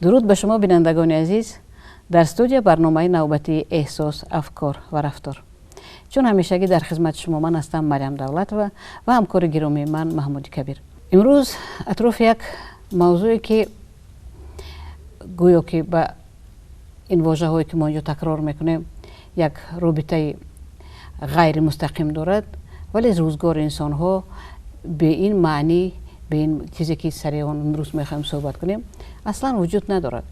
Дуруд ба шумо, бинандагони азиз. Дар студия барномаи навбатии «Эҳсос, афкор ва рафтор». Чун ҳамешагӣ, дар хизмати шумо ман ҳастам, Марьям Давлатова, ва ҳамкори гиромии ман Маҳмуди Кабир. Имрӯз атрофи як мавзӯе, ки гӯё ки ба ин вожаҳое, ки мо инҷо такрор мекунем, як робитаи ғайримустақим дорад, вале рӯзгори инсонҳо бе ин маънӣ, бе ин чизе, ки сари он имрӯз мехоҳем суҳбат кунем, аслан вуҷуд надорад.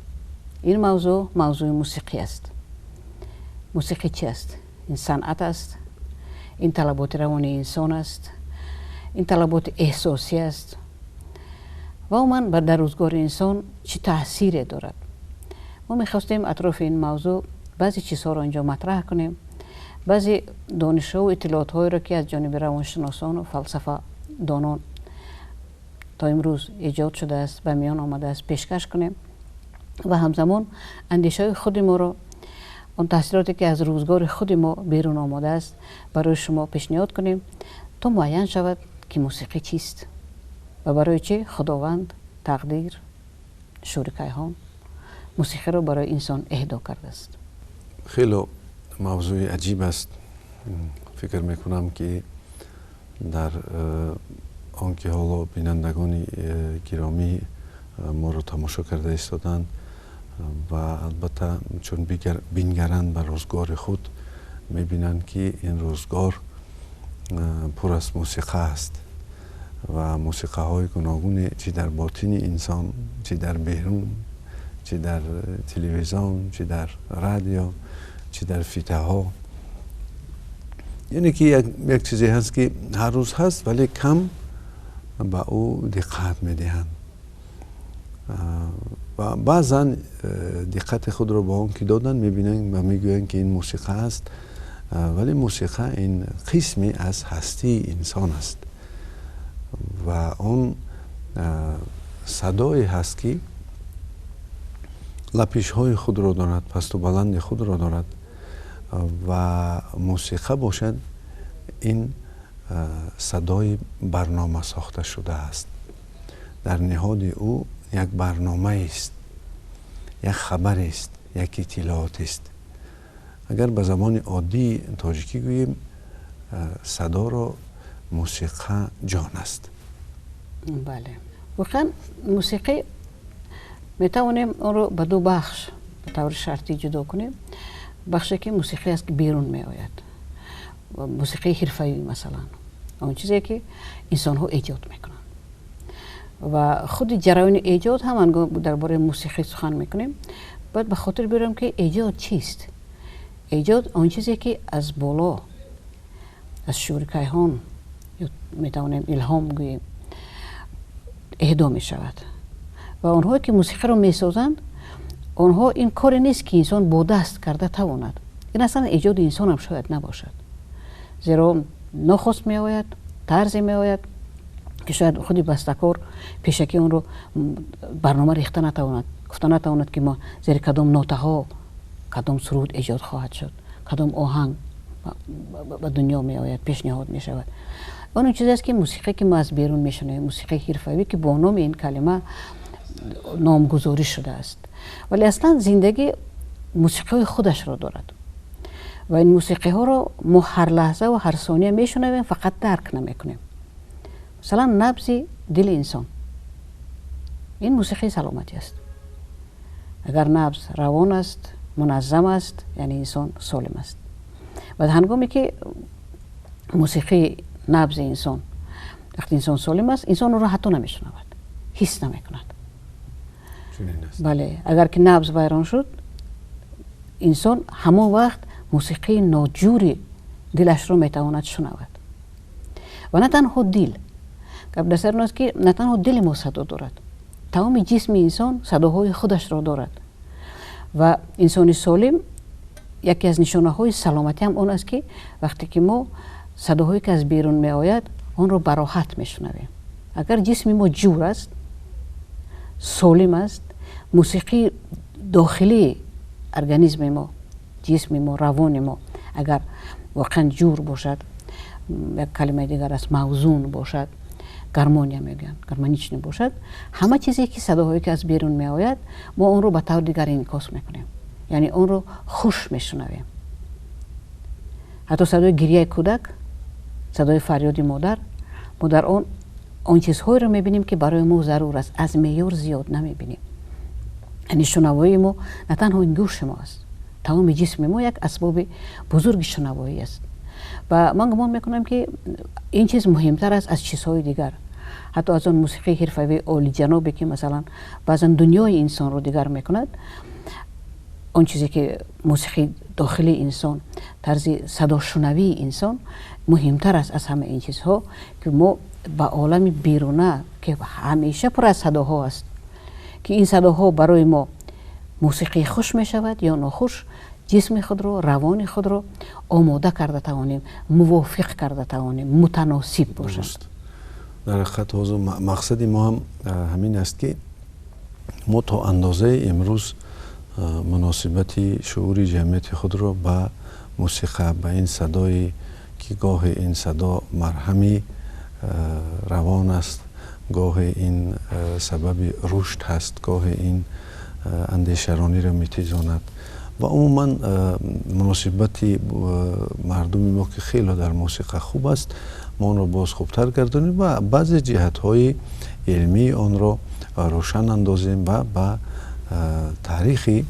Ин мавзӯъ мавзӯи мусиқӣ аст. Мусиқӣ чи аст? Ин санъат аст, ин талаботи равонии инсон аст, ин талаботи эҳсосӣ аст ва умуман дар рӯзгори инсон чӣ таъсире дорад? Мо мехостем атрофи ин мавзӯъ баъзе чизҳоро инҷо матраҳ кунем, баъзе донишҳову иттилоотҳоеро, ки аз ҷониби равоншиносону фалсафадонон то имрӯз эҷод шудааст, ба миён омадааст, пешкаш кунем ва ҳамзамон андешаҳои худи моро, он таъсироте, ки аз рӯзгори худи мо берун омадааст, барои шумо пешниҳод кунем, то муайян шавад, ки мусиқӣ чист ва барои чӣ Худованд, тақдир, шӯри кайҳон мусиқиро барои инсон эҳдо кардааст. Хеле мавзӯи аҷиб аст. Фикр мекунам, ки дар он ки ҳоло бинандагони гиромӣ моро тамошо карда истоданд ва албатта чун бингаранд ба рӯзгори худ, мебинанд, ки ин рӯзгор пур аз мусиқа аст ва мусиқаҳои гуногуне, чӣ дар ботини инсон, чӣ дар берун, чӣ дар телевизион, чӣ дар радио, чӣ дар фитаҳо. Яъне ки як чизе ҳаст, ки ҳар рӯз ҳаст, вале кам ба ӯ диққат медиҳанд ва баъзан диққати худро ба он ки доданд, мебинанд ва мегӯянд, ки ин мусиқа аст. Вале мусиқа ин қисме аз ҳастии инсон аст ва он садое ҳаст, ки лапишҳои худро дорад, пасту баланди худро дорад. Ва мусиқа бошад, ин садои барнома сохта шудааст. Дар ниҳоди ӯ як барномаест, як хабарест, як иттилоотест. Агар ба забони оддии тоҷикӣ гӯем, садоро мусиқа ҷон аст. Бале, воқеан мусиқӣ метавонем онро ба ду бахш ба таври шартӣ ҷудо кунем. Бахше, ки мусиқӣ аст, ки берун меояд, мусиқии ҳирфаӣ, масалан, он чизе, ки инсонҳо эҷод мекунанд. Ва худи ҷараёни эҷод ҳам, ҳангом дар бораи мусиқӣ сухан мекунем, бояд ба хотир биёрем, ки эҷод чист. Эҷод он чизе, ки аз боло, аз шӯри кайҳон ё метавонем илҳом гӯем, эҳдо мешавад. Ва онҳое, ки мусиқиро месозанд, онҳо ин коре нест, ки инсон бо даст карда тавонад. Ин аслан эҷоди инсонам шояд набошад, зеро нохост меояд, тарзе меояд, ки шояд худи бастакор пешакӣ онро барнома рехта натавонад, гуфта натавонад, ки мо зери кадом нотаҳо кадом суруд эҷод хоҳад шуд, кадом оҳанг ба дунё меояд, пешниҳод мешавад. Он чизе аст, ки мусиқе, ки мо аз берун мешунавем, мусиқии ҳирфавӣ, ки бо номи ин калима номгузорӣ шудааст. Вале аслан зиндагӣ мусиқиҳои худашро дорад ва ин мусиқиҳоро мо ҳар лаҳза ва ҳар сония мешунавем, фақат дарк намекунем. Масалан, набзи дили инсон ин мусиқии саломатӣ аст. Агар набз равон аст, муназзам аст, яъне инсон солим аст. Ва ҳангоме ки мусиқии набзи инсон, вақти инсон солим аст, инсон онро ҳатто намешунавад, ҳис намекунад. Бале, агар ки набз вайрон шуд, инсон ҳамон вақт мусиқии ноҷури дилашро метавонад шунавад. Ва на танҳо дил, гап дар сари он аст, ки на танҳо дили мо садо дорад, тамоми ҷисми инсон садоҳои худашро дорад. Ва инсони солим, яке аз нишонаҳои саломатӣ ҳам он аст, ки вақте ки мо садоҳое, ки аз берун меояд, онро бароҳат мешунавем. Агар ҷисми мо ҷур аст, солим аст, мусиқии дохилии организми мо, ҷисми мо, равони мо агар воқеан ҷур бошад, як калимаи дигар аст, мавзун бошад, Гармония мегӯянд, гармоничный бошад, ҳама чизе ки садоҳое ки аз берун меояд, мо онро ба таври дигар инъикос мекунем, яъне онро хуш мешунавем. Ҳатто садои гирияи кӯдак, садои фарёди модар, мо дар он чизҳоеро мебинем, ки барои мо зарур аст, аз меъёр зиёд намебинем. Яъне шунавоии мо на танҳо ин гӯши мо аст, тамоми ҷисми мо як асбоби бузурги шунавоӣ аст. Ва ман гумон мекунам, ки ин чиз муҳимтар аст аз чизҳои дигар, ҳатто аз он мусиқии ҳирфавии олиҷанобе, ки масалан баъзан дунёи инсонро дигар мекунад. Он чизе ки мусиқии дохилии инсон, тарзи садошунавии инсон муҳимтар аст аз ҳама ин чизҳо, ки мо ба олами беруна, ки ҳамеша пур аз садоҳо аст, ки ин садоҳо барои мо мусиқии хуш мешавад ё нохуш, ҷисми худро, равони худро омода карда тавонем, мувофиқ карда тавонем, мутаносиб бошад. Дар ҳақиқат, ҳозир мақсади мо ҳам ҳамин аст, ки мо то андозаи имрӯз муносибати шуури ҷамъияти худро ба мусиқа, ба ин садое ки гоҳе ин садо марҳами равон аст, гоҳе ин сабаби рушд ҳаст, гоҳе ин андешарониро метезонад ва умуман муносибати мардуми мо, ки хеле дар мусиқа хуб аст, мо онро боз хубтар гардонем ва баъзе ҷиҳатҳои илмии онро рӯшан андозем ва ба таърихи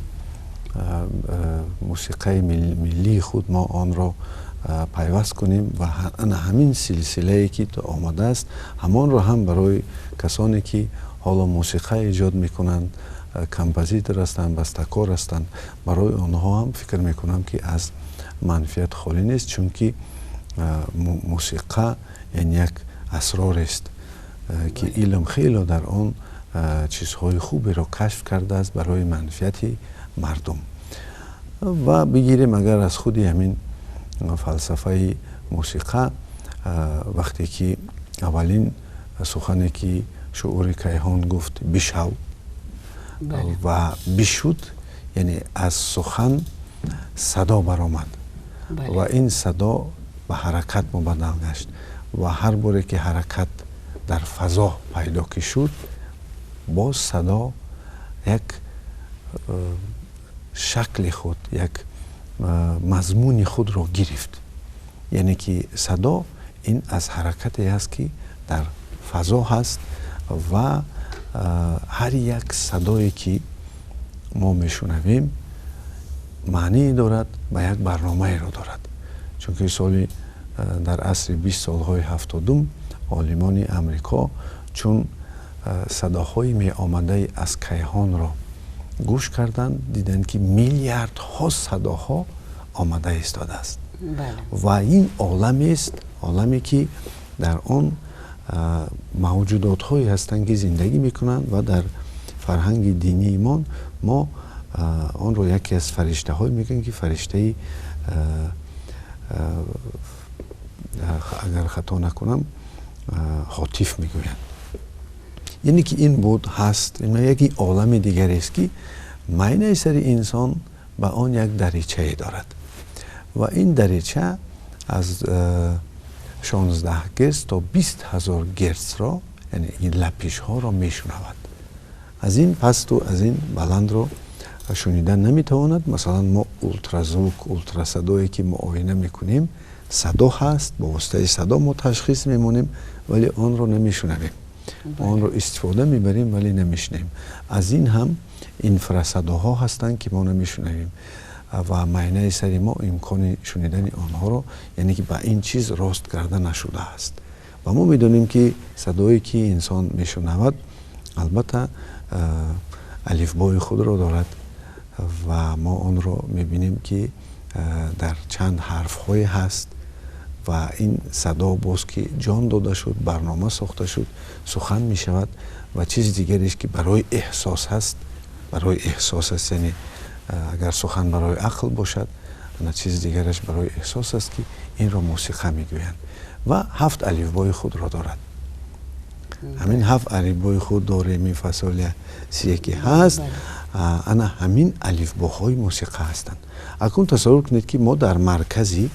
мусиқаи миллии худ мо онро пайваст кунем ва ана ҳамин силсилае ки омадааст, ҳамонро ҳам барои касоне ки ҳоло мусиқа эҷод мекунанд, композитор ҳастанд, бастакор ҳастанд, барои онҳо ҳам фикр мекунам, ки аз манфиат холӣ нест, чунки мусиқа ин як асрорест, ки илм хело дар он чизҳои хуберо кашф кардааст барои манфиати мардум. Ва бигирем агар аз худи ҳамин фалсафаи мусиқа, вақте ки аввалин сухане ки шуури кайҳон гуфт «бишав» ва бишуд, яъне аз сухан садо баромад ва ин садо ба ҳаракат мубаддал гашт ва ҳар боре ки ҳаракат дар фазо пайдо ки шуд, боз садо як шакли худ, як мазмуни худро гирифт. Яъне ки садо ин аз ҳаракате аст, ки дар фазо ҳаст ва ҳар як садое ки мо мешунавем, маъние дорад ва як барномаеро дорад. Чунки соли дар асри 20, солҳои 70-ум олимони Амрико чун садоҳои меомадаи аз кайҳонро гӯш карданд, диданд, ки миллиардҳо садоҳо омада истодааст ва ин оламест, оламе ки дар он мавҷудотҳое ҳастанд, ки зиндагӣ мекунанд ва дар фарҳанги динии мо онро яке аз фариштаҳое мегӯянд, ки фариштаи, агар хато накунам, ҳотиф мегӯянд. Яъне ки ин буд, ҳаст, яке олами дигарест, ки майнаи сари инсон ба он як даричае дорад ва ин дарича аз 16 герц то 20 000 герцро, яъне ин лапишҳоро мешунавад. Аз ин пасту аз ин баландро шунида наметавонад. Масалан, мо ултразвук, ултрасадое ки муоина мекунем, садо ҳаст, бо воситаи садо мо ташхис мемонем, вале онро намешунавем. Онро истифода мебарем, вале намешунавем. Аз ин ҳам инфрасадоҳо ҳастанд, ки мо намешунавем ва майнаи сари мо имкони шунидани онҳоро, яъне ки ба ин чиз рост карда нашудааст. Ва мо медонем, ки садое ки инсон мешунавад, албатта, алифбои худро дорад ва мо онро мебинем, ки дар чанд ҳарфҳое ҳаст ва ин садо боз ки ҷон дода шуд, барнома сохта шуд, сухан мешавад. Ва чизи дигареш, ки барои эҳсос ҳаст, барои эҳсос аст, яъне агар сухан барои ақл бошад, ана чизи дигараш барои эҳсос аст, ки инро мусиқа мегӯянд ва ҳафт алифбои худро дорад. Ҳамин ҳафт алифбои худ до, ре, ми, фа, сол, ля, сие ки ҳаст, ана ҳамин алифбоҳои мусиқа ҳастанд. Акнун тасаввур кунед, ки мо дар маркази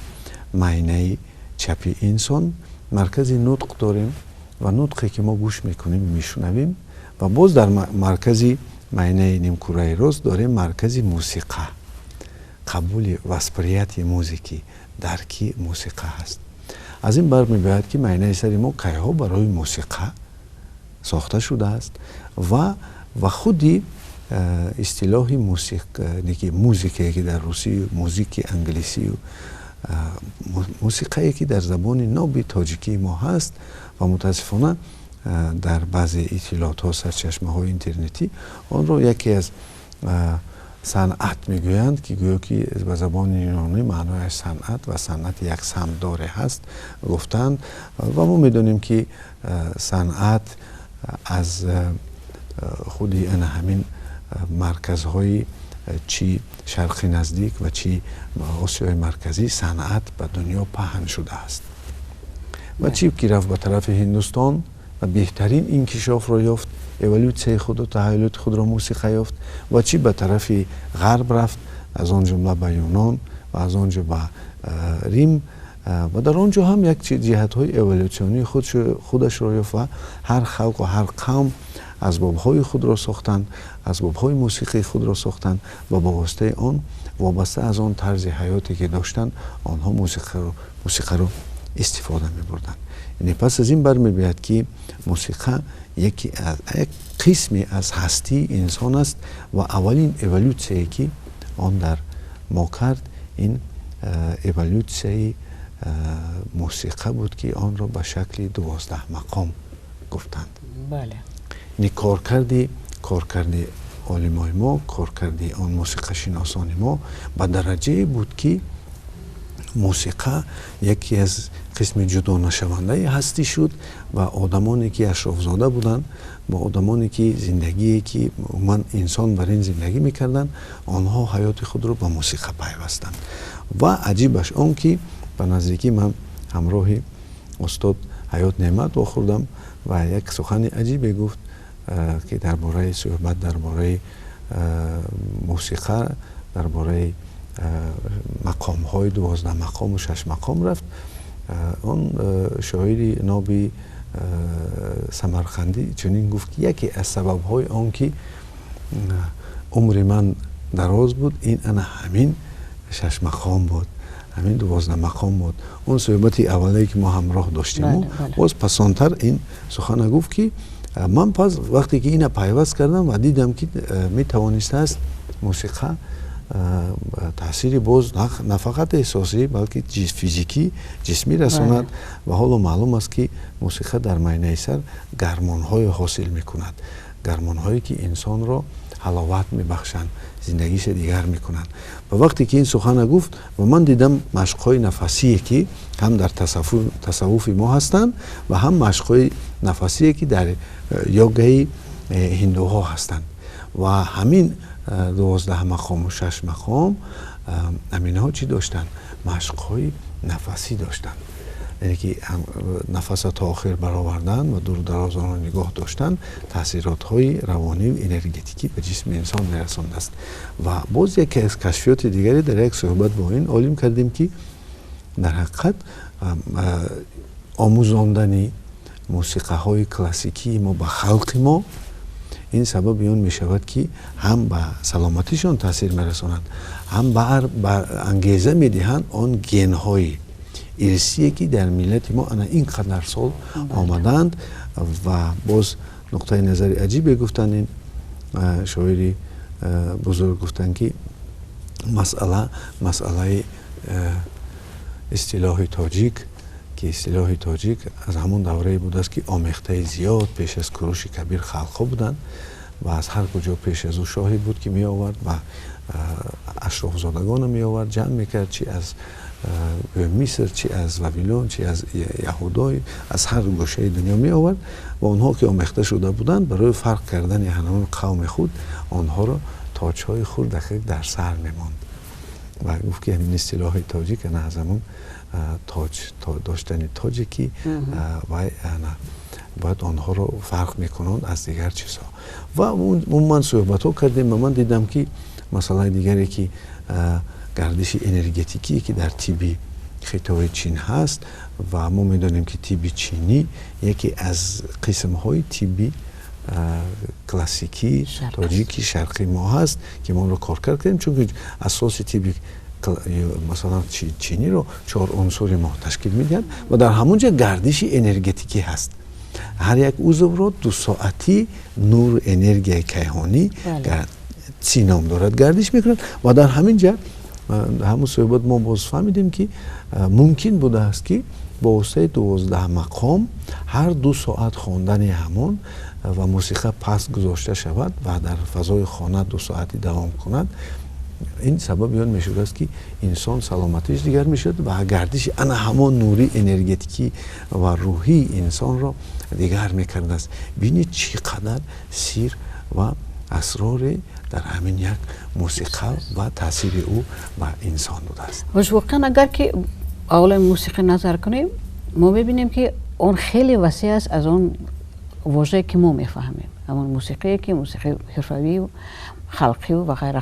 майнаи чапи инсон маркази нутқ дорем. Ва нутқе ки мо гӯш мекунем, мешунавем, ва боз дар маркази майнаи нимкураи рост дорем маркази мусиқа, қабули, восприятие музыки, дарки мусиқа ҳаст. Аз ин бармебояд, ки майнаи сари мо кайҳо барои мусиқа сохта шудааст ва худи истилоҳи музикае, ки дар русию музики англисию мусиқае, ки дар забони ноби тоҷикии мо ҳаст, ва мутаассифона дар баъзе иттилоотҳо, сарчашмаҳои интернетӣ онро яке аз санъат мегӯянд, ки гӯё ки ба забони юнонӣ маънояш санъат ва санъати як самтдоре ҳаст гуфтанд. Ва мо медонем, ки санъат аз худи ана ҳамин марказҳои чӣ Шарқи Наздик ва чӣ Осиёи Марказӣ санъат ба дунё паҳн шудааст, ва чӣ ки рафт ба тарафи Ҳиндустон ва беҳтарин инкишофро ёфт, эволюсияи худу таҳаввулоти худро мусиқа ёфт, ва чӣ ба тарафи ғарб рафт, аз он ҷумла ба Юнон ва аз он ҷо ба Рим, ва дар он ҷо ҳам як ҷиҳатҳои эволюсионии худашро ёфт, ва ҳар халқ ва ҳар қавм асбобҳои худро сохтанд, асбобҳои мусиқии худро сохтанд, ва ба воситаи он, вобаста аз он тарзи ҳаёте ки доштанд, онҳо мусиқаро истифода мебурданд. Яъне пас аз ин бармебояд, ки мусиқа яке аз як қисме аз ҳастии инсон аст, ва аввалин эволюсияе, ки он дар мо кард, ин эволюсияи мусиқа буд, ки онро ба шакли 12 мақом гуфтанд. Яъне коркарди олимои мо, коркарди он мусиқашиносони мо ба дараҷае буд, ки мусиқа яке аз қисми ҷудонашавандаи ҳастӣ шуд, ва одамоне ки ашрофзода буданд, бо одамоне ки зиндагие ки умуман инсон бар ин зиндагӣ мекарданд, онҳо ҳаёти худро ба мусиқа пайвастанд. Ва аҷибаш он ки ба наздикӣ ман ҳамроҳи устод Ҳаёт Неъмат вохӯрдам, ва як сухани аҷибе гуфт, ки дар бораи суҳбат дар бораи мусиқа, дар бораи мақомҳои 12 мақому шаш мақом рафт. Он шоири ноби самарқандӣ чунин гуфт, ки яке аз сабабҳои он ки умри ман дароз буд, ин ана ҳамин шаш мақом буд, ҳамин 12 мақом буд. Он суҳбати аввале ки мо ҳамроҳ доштему, боз пасонтар ин сухана гуфт, ки ман пас вақте ки ина пайваст кардам ва дидам, ки метавонистааст мусиқа таъсири боз на фақат эҳсосӣ, балки физикӣ, ҷисмӣ расонад. Ва ҳоло маълум аст, ки мусиқа дар майнаи сар гармонҳое ҳосил мекунад, гармонҳое ки инсонро ҳаловат мебахшанд, зиндагиша дигар мекунанд. Ва вақте ки ин сухана гуфт ва ман дидам машқҳои нафасие, ки ҳам дар тасаввуфи мо ҳастанд ва ҳам машқҳои нафасие, ки дар йогаи ҳиндуҳо ҳастанд, ва ҳамин 12 мақому шаш мақом, ҳаминҳо чӣ доштанд? Машқҳои нафасӣ доштанд, яъне ки нафаса то охир баровардан ва дуру дароз онро нигоҳ доштан таъсиротҳои равонию энергетикӣ ба ҷисми инсон мерасондааст. Ва боз яке аз кашфиёти дигаре дар як суҳбат бо ин олим кардем, ки дар ҳақиқат омӯзондани мусиқаҳои классикии мо ба халқи мо ин сабаби он мешавад, ки ҳам ба саломатишон таъсир мерасонад, ҳам ба ангеза медиҳанд он генҳои ирсие, ки дар миллати мо ана ин қадар сол омаданд. Ва боз нуқтаи назари аҷибе гуфтанд ин шоири бузург, гуфтанд, ки масъала масъалаи истилоҳи тоҷик, ки истилоҳи тоҷик аз ҳамон даврае будааст, ки омехтаи зиёд пеш аз Куруши Кабир халқҳо буданд, ва аз ҳар куҷо пеш аз ӯ шоҳе буд, ки меовард ва ашрофзодагонро меовард, ҷамъ мекард, чи аз Миср, чи аз Вавилон, чи аз Яҳудой, аз ҳар гӯшаи дунё меовард, ва онҳо ки омехта шуда буданд, барои фарқ кардани ҳамон қавми худ онҳоро тоҷҳои хурдакак дар сар мемонд. Ва гуфт, ки ҳамин истилоҳи тоҷик ана аз ҳамон тоҷ доштани тоҷе, ки вай ана бояд онҳоро фарқ мекунанд аз дигар чизҳо. Ва умуман суҳбатҳо кардем, ва ман дидам, ки масъалаи дигаре, ки гардиши энергетикие, ки дар тибби Хитои Чин ҳаст ва мо медонем, ки тибби чинӣ яке аз қисмҳои тибби классикӣ тоҷики шарқи мо ҳаст, ки мо онро коркард кардем, чунки асоси тибби, масалан, чиниро чор унсури мо ташкил медиҳад ва дар ҳамон ҷо гардиши энергетикӣ ҳаст. Ҳар як узвро дусоатӣ нуру энергияи кайҳонӣ ци ном дорад, гардиш мекунад. Ва дар ҳамин ҷа ҳамун суҳбат мо боз фаҳмидем, ки мумкин будааст, ки бо воситаи 12 мақом ҳар 2 соат хондани ҳамон ва мусиқа паст гузошта шавад ва дар фазои хона 2 соатӣ давом кунад, ин сабаби он мешудааст, ки инсон саломатиш дигар мешуд ва гардиши ана ҳамон нури энергетикӣ ва рӯҳии инсонро дигар мекардааст. Бинед, чӣ қадар сир ва асроре дар ҳамин як мусиқа ва таъсири ӯ ба инсон будааст. Бош, воқеан, агар ки олами мусиқӣ назар кунем, мо мебинем, ки он хеле васеъ аст аз он вожае, ки мо мефаҳмем, ҳамон мусиқие, ки мусиқии ҳирфавию халқию ва ғайра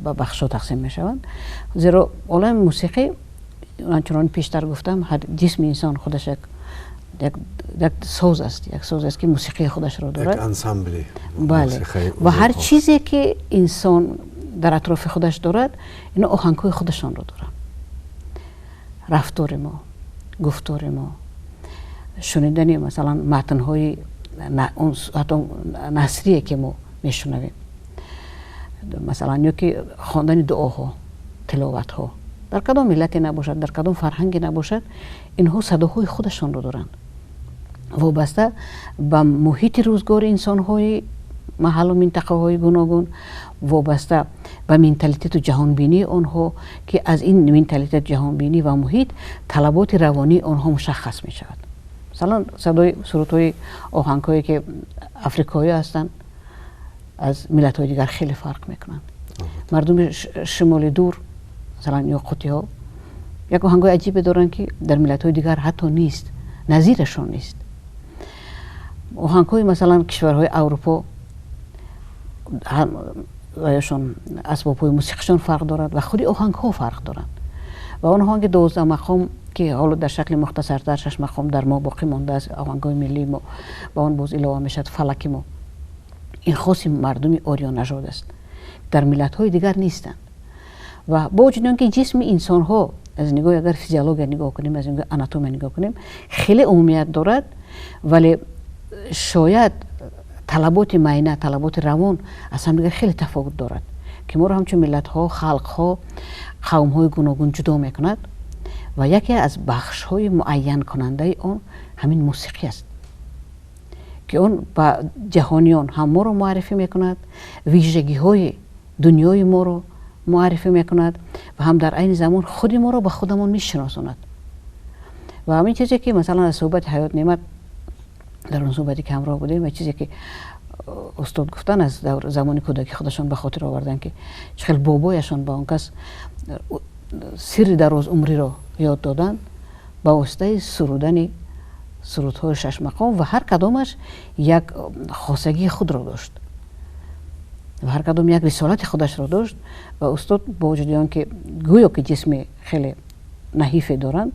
ба бахшҳо тақсим мешаванд. Зеро олами мусиқӣ, чунон пештар гуфтам, ҳар ҷисми инсон худаш як соз аст, як соз аст, ки мусиқии худашро дорад. Ансамбли. Бале, ва ҳар чизе, ки инсон дар атрофи худаш дорад, ино оҳангҳои худашонро доранд. Рафтори мо, гуфтори мо, шунидани, масалан, матнҳои ҳатто насрие, ки мо мешунавем, масалан, ё ки хондани дуоҳо, тиловатҳо, дар кадом миллате набошад, дар кадом фарҳанге набошад, инҳо садоҳои худашонро доранд, вобаста ба муҳити рӯзгори инсонҳои маҳаллу минтақаҳои гуногун, вобаста ба менталитету ҷаҳонбинии онҳо, ки аз ин менталитет, ҷаҳонбинӣ ва муҳит талаботи равонии онҳо мушаххас мешавад. Масалан, садои сурудҳои, оҳангҳое, ки африкоӣ ҳастанд, аз миллатҳои дигар хеле фарқ мекунанд. Мардуми шимоли дур, масалан, ёқутиҳо, як оҳангҳои аҷибе доранд, ки дар миллатҳои дигар ҳатто нест, назирашон нест. Оҳангҳои, масалан, кишварҳои Аврупо ваяшон, асбобҳои мусиқишон фарқ дорад ва худи оҳангҳо фарқ доранд. Ва он оҳанги 12 мақом, ки ҳоло дар шакли мухтасартар шаш мақом дар мо боқӣ мондааст, оҳангҳои миллии мо, ба он боз илова мешавад фалаки мо, ин хоси мардуми ориёнажод аст, дар миллатҳои дигар нестанд. Ва бо вуҷуди он ки ҷисми инсонҳо аз нигоҳи, агар физиология нигоҳ кунем, аз нигоҳи анатомия нигоҳ кунем, хеле умумият дорад, вале шояд талаботи майна, талаботи равон аз ҳамдигар хеле тафовут дорад, ки моро ҳамчун миллатҳо, халқҳо, қавмҳои гуногун ҷудо мекунад. Ва яке аз бахшҳои муайянкунандаи он ҳамин мусиқӣ аст, ки он ба ҷаҳониён ҳам моро муаррифӣ мекунад, вижагиҳои дунёи моро муаррифӣ мекунад ва ҳам дар айни замон худи моро ба худамон мешиносонад. Ва ҳамин чизе, ки, масалан, аз суҳбати Ҳаёт Неъмат, дар он суҳбате, ки ҳамроҳ будем, ва чизе, ки устод гуфтан, аз замони кӯдакӣ худашон ба хотир овардан, ки чӣ хел бобояшон ба он кас сирри дарозумриро ёд доданд ба воситаи сурудани сурудҳои шашмақом, ва ҳар кадомаш як хосагии худро дошт ва ҳар кадом як рисолати худашро дошт. Ва устод, бо вуҷуди он ки гӯё ки ҷисми хеле наҳифе доранд,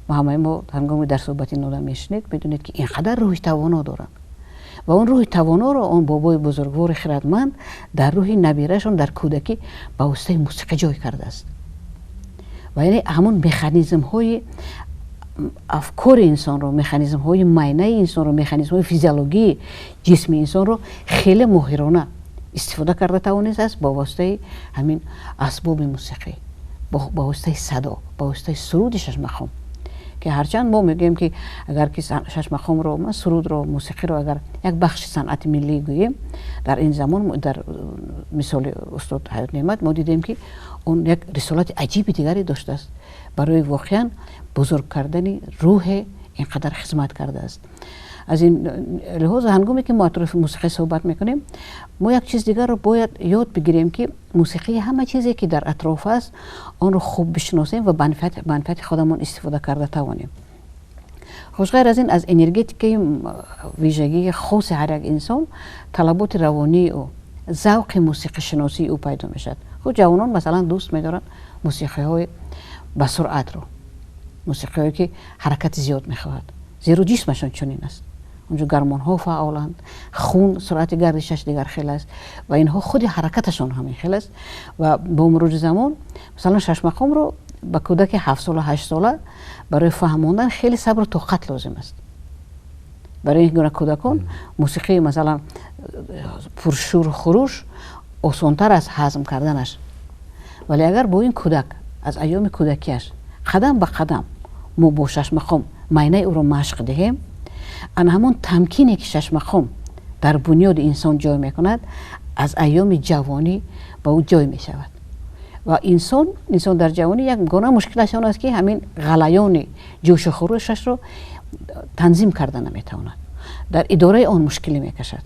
ва ҳамаи мо ҳангоми дар суҳбати ин одам мешунед, медонед, ки ин қадар рӯҳи тавоно доранд, ва он рӯҳи тавоноро он бобои бузургвори хирадманд дар рӯҳи набирашон дар кӯдакӣ ба воситаи мусиқӣ ҷой кардааст. Ва яъне ҳамон механизмҳои афкори инсонро, механизмҳои майнаи инсонро, механизмҳои физиологии ҷисми инсонро хеле моҳирона истифода карда тавонистааст бо воситаи ҳамин асбоби мусиқӣ, ба воситаи садо, ба воситаи суруди шашмақом, ки ҳарчанд мо мегӯем, ки агар ки шашмақомро, сурудро, мусиқиро агар як бахши санъати миллӣ гӯем, дар ин замон, дар мисоли устод Ҳаёт Неъмат, мо дидем, ки он як рисолати аҷиби дигаре доштааст, барои воқеан бузург кардани рӯҳе ин қадар хизмат кардааст. Аз ин лиҳоз, ҳангоме ки мо атрофи мусиқӣ суҳбат мекунем, мо як чиз дигарро бояд ёд бигирем, ки мусиқии ҳама чизе, ки дар атроф аст, онро хуб бишиносем ва ба манфиати худамон истифода карда тавонем. Хуш, ғайр аз ин, аз энергетикаи вижагии хоси ҳар як инсон талаботи равонии ӯ, завқи мусиқишиносии ӯ пайдо мешавад. Худ ҷавонон, масалан, дӯст медоранд мусиқиҳои ба суръатро. Мусиқиҳое ки ҳаракати зиёд мехоҳад, зеро ҷисмашон чунин аст. Онҷо гормонҳо фаъоланд, хун суръати гардишаш дигар хел аст ва инҳо худи ҳаракаташон ҳамин хел аст. Ва бо мурури замон, масалан, шашмақомро ба кӯдаки 7-сола, 8-сола барои фаҳмондан хеле сабру тоқат лозим аст. Барои ин гуна кӯдакон мусиқии, масалан, пуршуру хуруш осонтар аст ҳазм карданаш. Вале агар бо ин кӯдак аз айёми кӯдакиаш қадам ба қадам мо бо шашмақом майнаи ӯро машқ диҳем, ана ҳамон тамкине ки шашмақом дар бунёди инсон ҷой мекунад, аз айёми ҷавонӣ ба ӯ ҷой мешавад. Ва инсон дар ҷавонӣ як гуна мушкилаш он аст, ки ҳамин ғалаёни ҷӯшу хурӯшашро танзим карда наметавонад, дар идораи он мушкилӣ мекашад.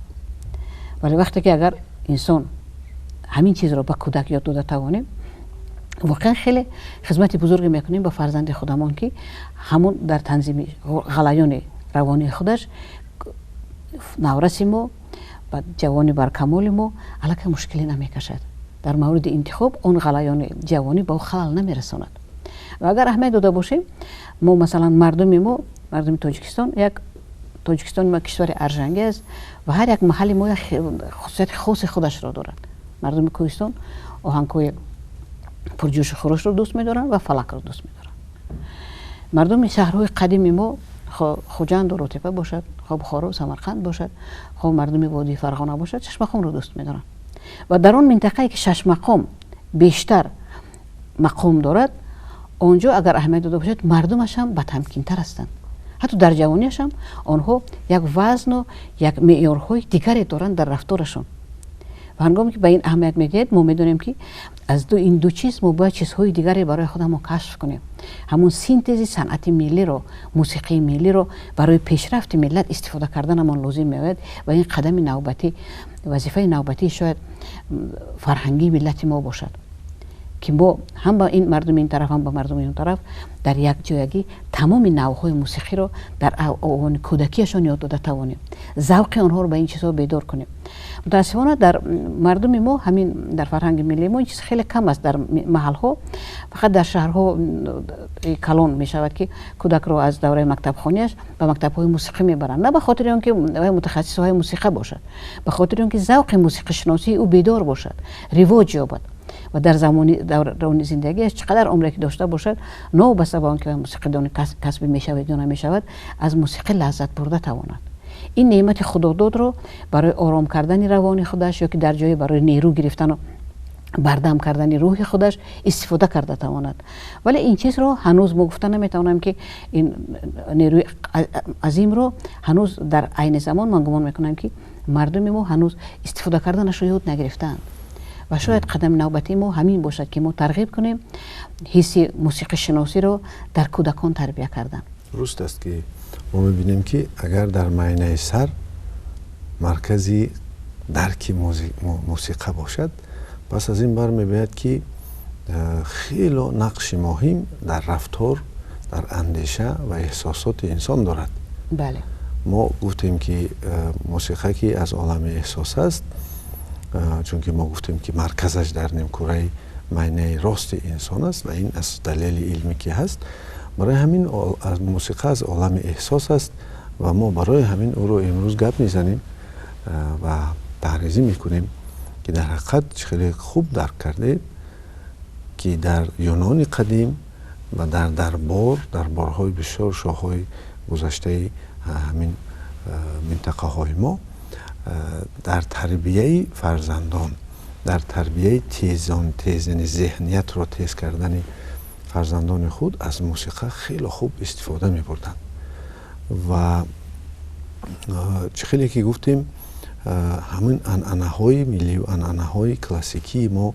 Вале вақте ки агар инсон ҳамин чизро ба кӯдак ёд дода тавонем, воқеан хеле хизмати бузурге мекунем ба фарзанди худамон, ки ҳамон дар танзими ғалаёни равонии худаш навраси мо ба ҷавони баркамоли мо аллакай мушкилӣ намекашад. Дар мавриди интихоб он ғалаёни ҷавонӣ ба ӯ халал намерасонад. Ва агар аҳамият дода бошем, мо, масалан, мардуми мо, мардуми Тоҷикистон, як Тоҷикистони мо кишвари аржангӣ аст ва ҳар як маҳалли мо як хусусияти хоси худашро дорад. Мардуми кӯҳистон оҳангҳои пурҷӯшу хурӯшро дӯст медоранд ва фалакро дӯст медоранд. Мардуми шаҳрҳои қадими мо, Хуҷанду Ротепа бошад, хо Бухоро, Самарқанд бошад, хо мардуми водии Фарғона бошад, шашмақомро дӯст медоранд. Ва дар он минтақае ки шашмақом бештар мақом дорад, он ҷо агар аҳамият дода бошад, мардумаш ҳам батамкинтар ҳастанд. Ҳатто дар ҷавониаш ҳам онҳо як вазну як меъёрҳои дигаре доранд дар рафторашон. Ва ҳангоме ки ба ин аҳамият медиҳед, мо медонем, ки аз ин ду чиз мо бояд чизҳои дигаре барои худамон кашф кунем. Ҳамон синтези санъати миллиро, мусиқии миллиро барои пешрафти миллат истифода карданамон лозим меояд. Ва ин қадами навбатӣ, вазифаи навбатии шояд фарҳангии миллати мо бошад, ки мо ҳам ба ин мардуми ин тараф, ҳам ба мардуми он тараф дар якҷоягӣ тамоми навъҳои мусиқиро дар овони кӯдакиашон ёд дода тавонем, завқи онҳоро ба ин чизҳо бедор кунем. Мутаассифона, дар мардуми мо ҳамин, дар фарҳанги миллии мо ин чиз хеле кам аст. Дар маҳалҳо, фақат дар шаҳрҳо калон мешавад, ки кӯдакро аз давраи мактабхониаш ба мактабҳои мусиқӣ мебаранд, на ба хотири он ки вай мутахассиси соҳаи мусиқа бошад, ба хотири он ки завқи мусиқишиносии ӯ бедор бошад, ривоҷ ёбад ва дар замони даврони зиндагиаш, чӣ қадар умре ки дошта бошад, новобаста ба он ки мусиқидони касбӣ мешавад ё намешавад, аз мусиқӣ лаззат бурда тавонад. Ин неъмати худододро барои ором кардани равони худаш ё ки дар ҷое барои нерӯ гирифтану бардам кардани рӯҳи худаш истифода карда тавонад. Вале ин чизро ҳанӯз мо гуфта наметавонам, ки ин нерӯи азимро ҳанӯз дар айни замон, ман гумон мекунам, ки мардуми мо ҳанӯз истифода карданашро ёд нагирифтаанд. Ва шояд қадами навбатии мо ҳамин бошад, ки мо тарғиб кунем ҳисси мусиқишиносиро дар кӯдакон тарбия кардан. Дуруст аст, ки мо мебинем, ки агар дар майнаи сар маркази дарки мусиқа бошад, пас аз ин бармебояд, ки хело нақши муҳим дар рафтор, дар андеша ва эҳсосоти инсон дорад. Мо гуфтем, ки мусиқа ки аз олами эҳсос аст, чунки мо гуфтем, ки марказаш дар нимкураи майнаи рости инсон аст ва ин аз далели илмӣ ки ҳаст. Барои ҳамин мусиқа аз олами эҳсос аст ва мо барои ҳамин ӯро имрӯз гап мезанем ва таҳризӣ мекунем, ки дар ҳақиқат хеле хуб дарк кардед, ки дар Юнони қадим ва дар дарбор, дарборҳои бисёр шоҳҳои гузаштаи ҳамин минтақаҳои мо, дар тарбияи фарзандон, дар тарбияи тезон тез, яъне зеҳниятро тез кардани фарзандони худ аз мусиқа хеле хуб истифода мебурданд. Ва чӣ хеле ки гуфтем, ҳамин анъанаҳои миллию анъанаҳои классикии мо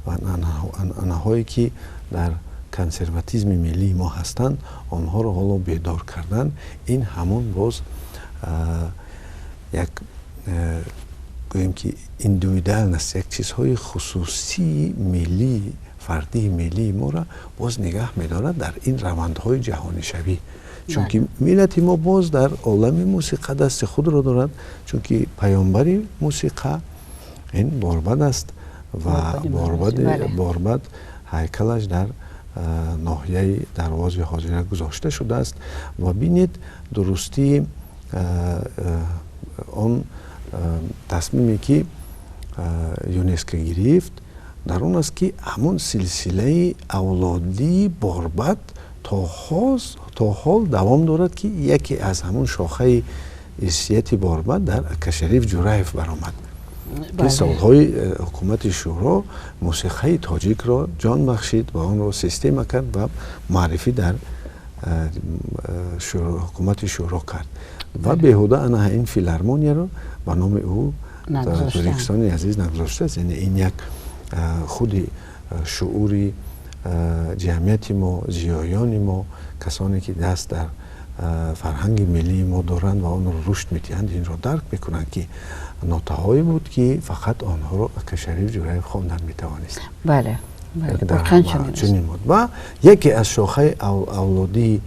ва анъанаҳое ки дар консерватизми миллии мо ҳастанд, онҳоро ҳоло бедор кардан, ин ҳамон боз як, гӯем ки, индивидуальность, як чизҳои хусусии миллии фардии миллии моро боз нигаҳ медорад дар ин равандҳои ҷаҳонишавӣ. Чунки миллати мо боз дар олами мусиқа дасти худро дорад, чунки паёмбари мусиқа ин Борбад аст ва Борбад ҳайкалаш дар ноҳияи Дарвози ҳозира гузошта шудааст. Ва бинед, дурустии он тасмиме ки ЮНЕСКО гирифт, дар он аст ки ҳамон силсилаи авлодии Борбад то ҳол давом дорад, ки яке аз ҳамон шохаи ирсияти Борбад дар Акашариф Ҷураев баромад, ки солҳои ҳукумати Шӯро мусиқаи тоҷикро ҷон бахшид ва онро система кард ва муаррифӣ дар ҳукумати Шӯро кард. Ва беҳуда ана ин филармонияро ба номи ӯ дар Тоҷикистони азиз нагузоштааст. Яъне ин як худи шуури ҷамъияти мо, зиёёни мо, касоне ки даст дар фарҳанги миллии мо доранд ва онро рушд медиҳанд, инро дарк мекунанд, ки нотаҳое буд, ки фақат онҳоро Акашариф Ҷураев хондан метавонист. Чунин буд. Ва яке аз шохаи авлодии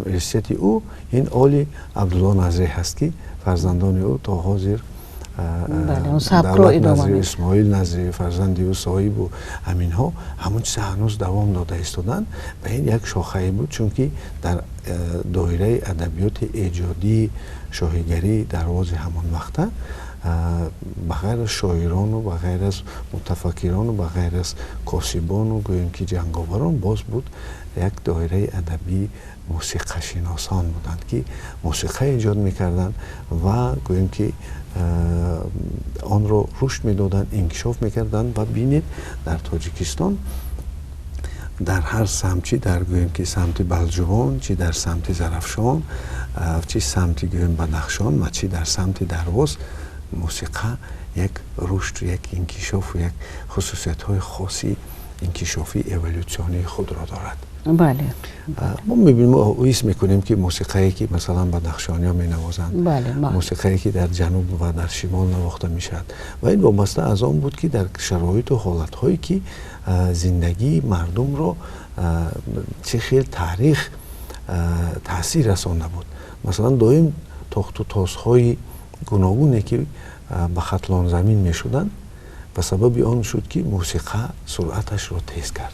ирсияти ӯ ин оли Абдулло Назрӣ ҳаст, ки фарзандони ӯ то ҳозир Давлат Назрӣ, Исмоил Назрӣ, фарзанди ӯ Соҳибу ҳаминҳо ҳамон чиза ҳанӯз давом дода истоданд. Ва ин як шохае буд, чунки дар доираи адабиёти эҷодии шоҳигарии Дарвози ҳамон вақта ба ғайр аз шоирону ба ғайр аз мутафаккирону ба ғайр аз косибону гӯем ки ҷанговарон, боз буд як доираи адабии мусиқашиносон буданд, ки мусиқа эҷод мекарданд ва гӯем ки онро рушд медоданд, инкишоф мекарданд. Ва бинед, дар Тоҷикистон дар ҳар самт, чи дар гӯем ки самти Балҷувон, чи дар самти Зарафшон, чи самти гӯем Бадахшон ва чи дар самти Дарвоз, мусиқа як рушд, як инкишофу як хусусиятҳои хоси инкишофии эволютсионии худро дорад. Бале. Мо мебинем, ҳис мекунем, ки мусиқае ки масалан бадахшониҳо менавозанд, мусиқае ки дар ҷануб ва дар шимол навохта мешавад, ва ин вобаста аз он буд, ки дар шароиту ҳолатҳое ки зиндагии мардумро чӣ хел таърих таъсир расонда буд. Масалан, доим тохту тозҳои гуногуне ки ба Хатлонзамин мешуданд, ба сабаби он шуд, ки мусиқа суръаташро тез кард,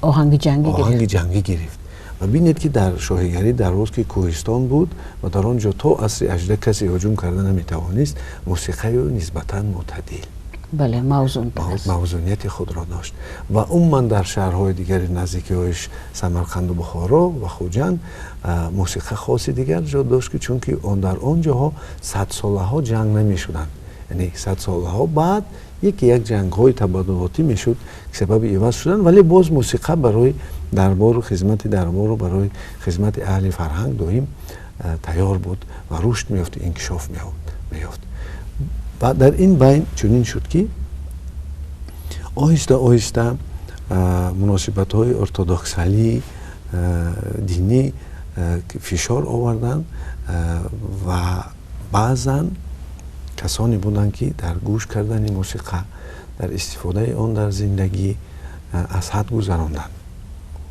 оҳанги ҷангӣ гирифт. Ва бинед, ки дар шоҳигарии Дарвоз, ки кӯҳистон буд ва дар он ҷо то асри 18 касе ҳуҷум карда наметавонист, мусиқаи ӯ нисбатан мӯътадил, мавзунияти худро дошт. Ва умуман дар шаҳрҳои дигари наздикиҳои Самарқанду Бухоро ва Хуҷанд мусиқа хоси дигар ҷо дошт, ки чунки дар он ҷоҳо садсолаҳо ҷанг намешуданд. Яъне садсолаҳо баъд яке як ҷангҳои табаддулотӣ мешуд, ки сабаби иваз шудан, вале боз мусиқа барои дарбору хизмати дарбору барои хизмати аҳли фарҳанг доим тайёр буд ва рушд меёфт, инкишоф меёфт. Ва дар ин байн чунин шуд, ки оҳиста оҳиста муносибатҳои ортодоксалии динӣ фишор оварданд ва баъзан касоне буданд, ки дар гӯш кардани мусиқа, дар истифодаи он дар зиндагӣ аз ҳад гузаронданд.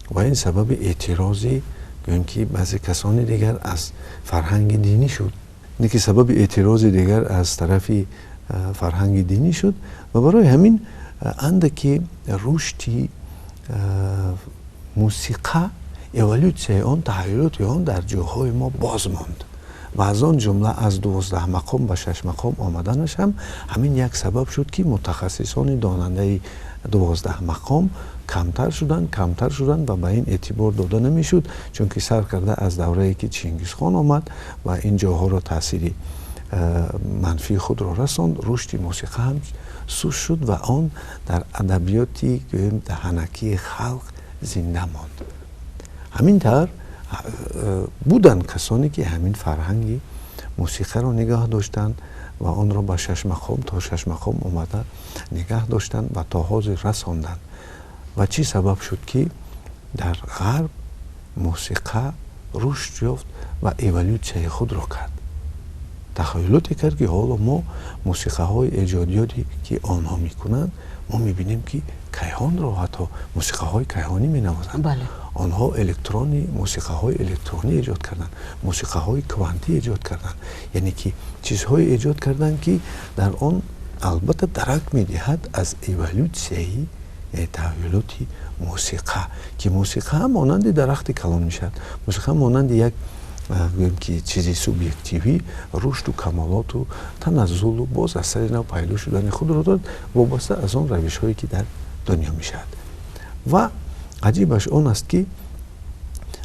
Ва ин сабаби эътирози гӯем ки баъзе касони дигар аз фарҳанги динӣ шуд, ин ки сабаби эътирози дигар аз тарафи фарҳанги динӣ шуд. Ва барои ҳамин андаке рушди мусиқа, эволютсияи он, таҳайюлоти он дар ҷоҳои мо боз монд. Ва аз он ҷумла аз 12 мақом ба 6 мақом омаданаш ҳам ҳамин як сабаб шуд, ки мутахассисони донандаи 12 мақом камтар шуданд, камтар шуданд ва ба ин эътибор дода намешуд, чунки сар карда аз даврае ки Чингизхон омад ва ин ҷоҳоро таъсири манфии худро расонд, рушди мусиқа ҳам суст шуд ва он дар адабиёти гӯем даҳанакии халқ зинда монд. Ҳамин тавр буданд касоне, ки ҳамин фарҳанги мусиқаро нигаҳ доштанд ва онро ба 6 мақом то 6 мақом омада нигаҳ доштанд ва то ҳозир расонданд. Ва чӣ сабаб шуд, ки дар ғарб мусиқа рушд ёфт ва эволютсияи худро кард, тахайюлоте кард, ки ҳоло мо мусиқаҳои эҷодиёте ки онҳо мекунанд, мо мебинем, ки кайҳонро ҳатто мусиқаҳои кайҳонӣ менавозанд. Онҳо электрони мусиқаҳои электронӣ эҷод карданд, мусиқаҳои квантӣ эҷод карданд, яъне ки чизҳое эҷод карданд, ки дар он албатта дарак медиҳад аз эволютсияи Яъне таҳаввулоти мусиқа, ки мусиқа монанди дарахти калон мешавад, мусиқа монанди як, гӯем ки, чизи субъективӣ рушду камолоту таназзулу боз аз сари нав пайдо шудани худро дорад, вобаста аз он равишҳое, ки дар дунё мешавад. Ва аҷибаш он аст, ки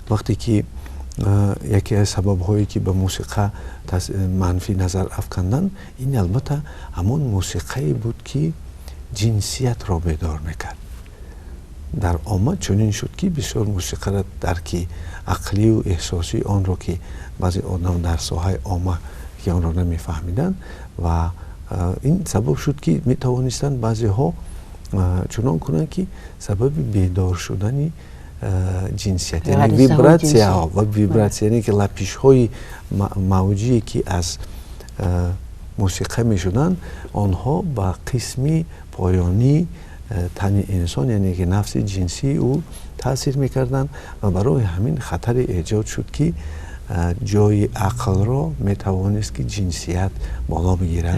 вақте ки яке аз сабабҳое, ки ба мусиқа манфӣ назар афканданд, ин албатта ҳамон мусиқае буд, ки ҷинсиятро бедор мекард. Дар омад чунин шуд, ки бисёр мусиқаро дарки ақлию эҳсосии онро, ки баъзе одам дар соҳаи омма, ки онро намефаҳмиданд, ва ин сабаб шуд, ки метавонистанд баъзеҳо чунон кунанд, ки сабаби бедор шудани ҷинсият, яъне вибратсияҳо ва вибратсия, яъне ки лапишҳои мавҷие, ки аз мусиқа мешуданд, онҳо ба қисми поёнии тани инсон, яъне ки нафси ҷинсии ӯ таъсир мекарданд. Ва барои ҳамин хатаре эҷод шуд, ки ҷои ақлро метавонист, ки ҷинсият боло бигирад,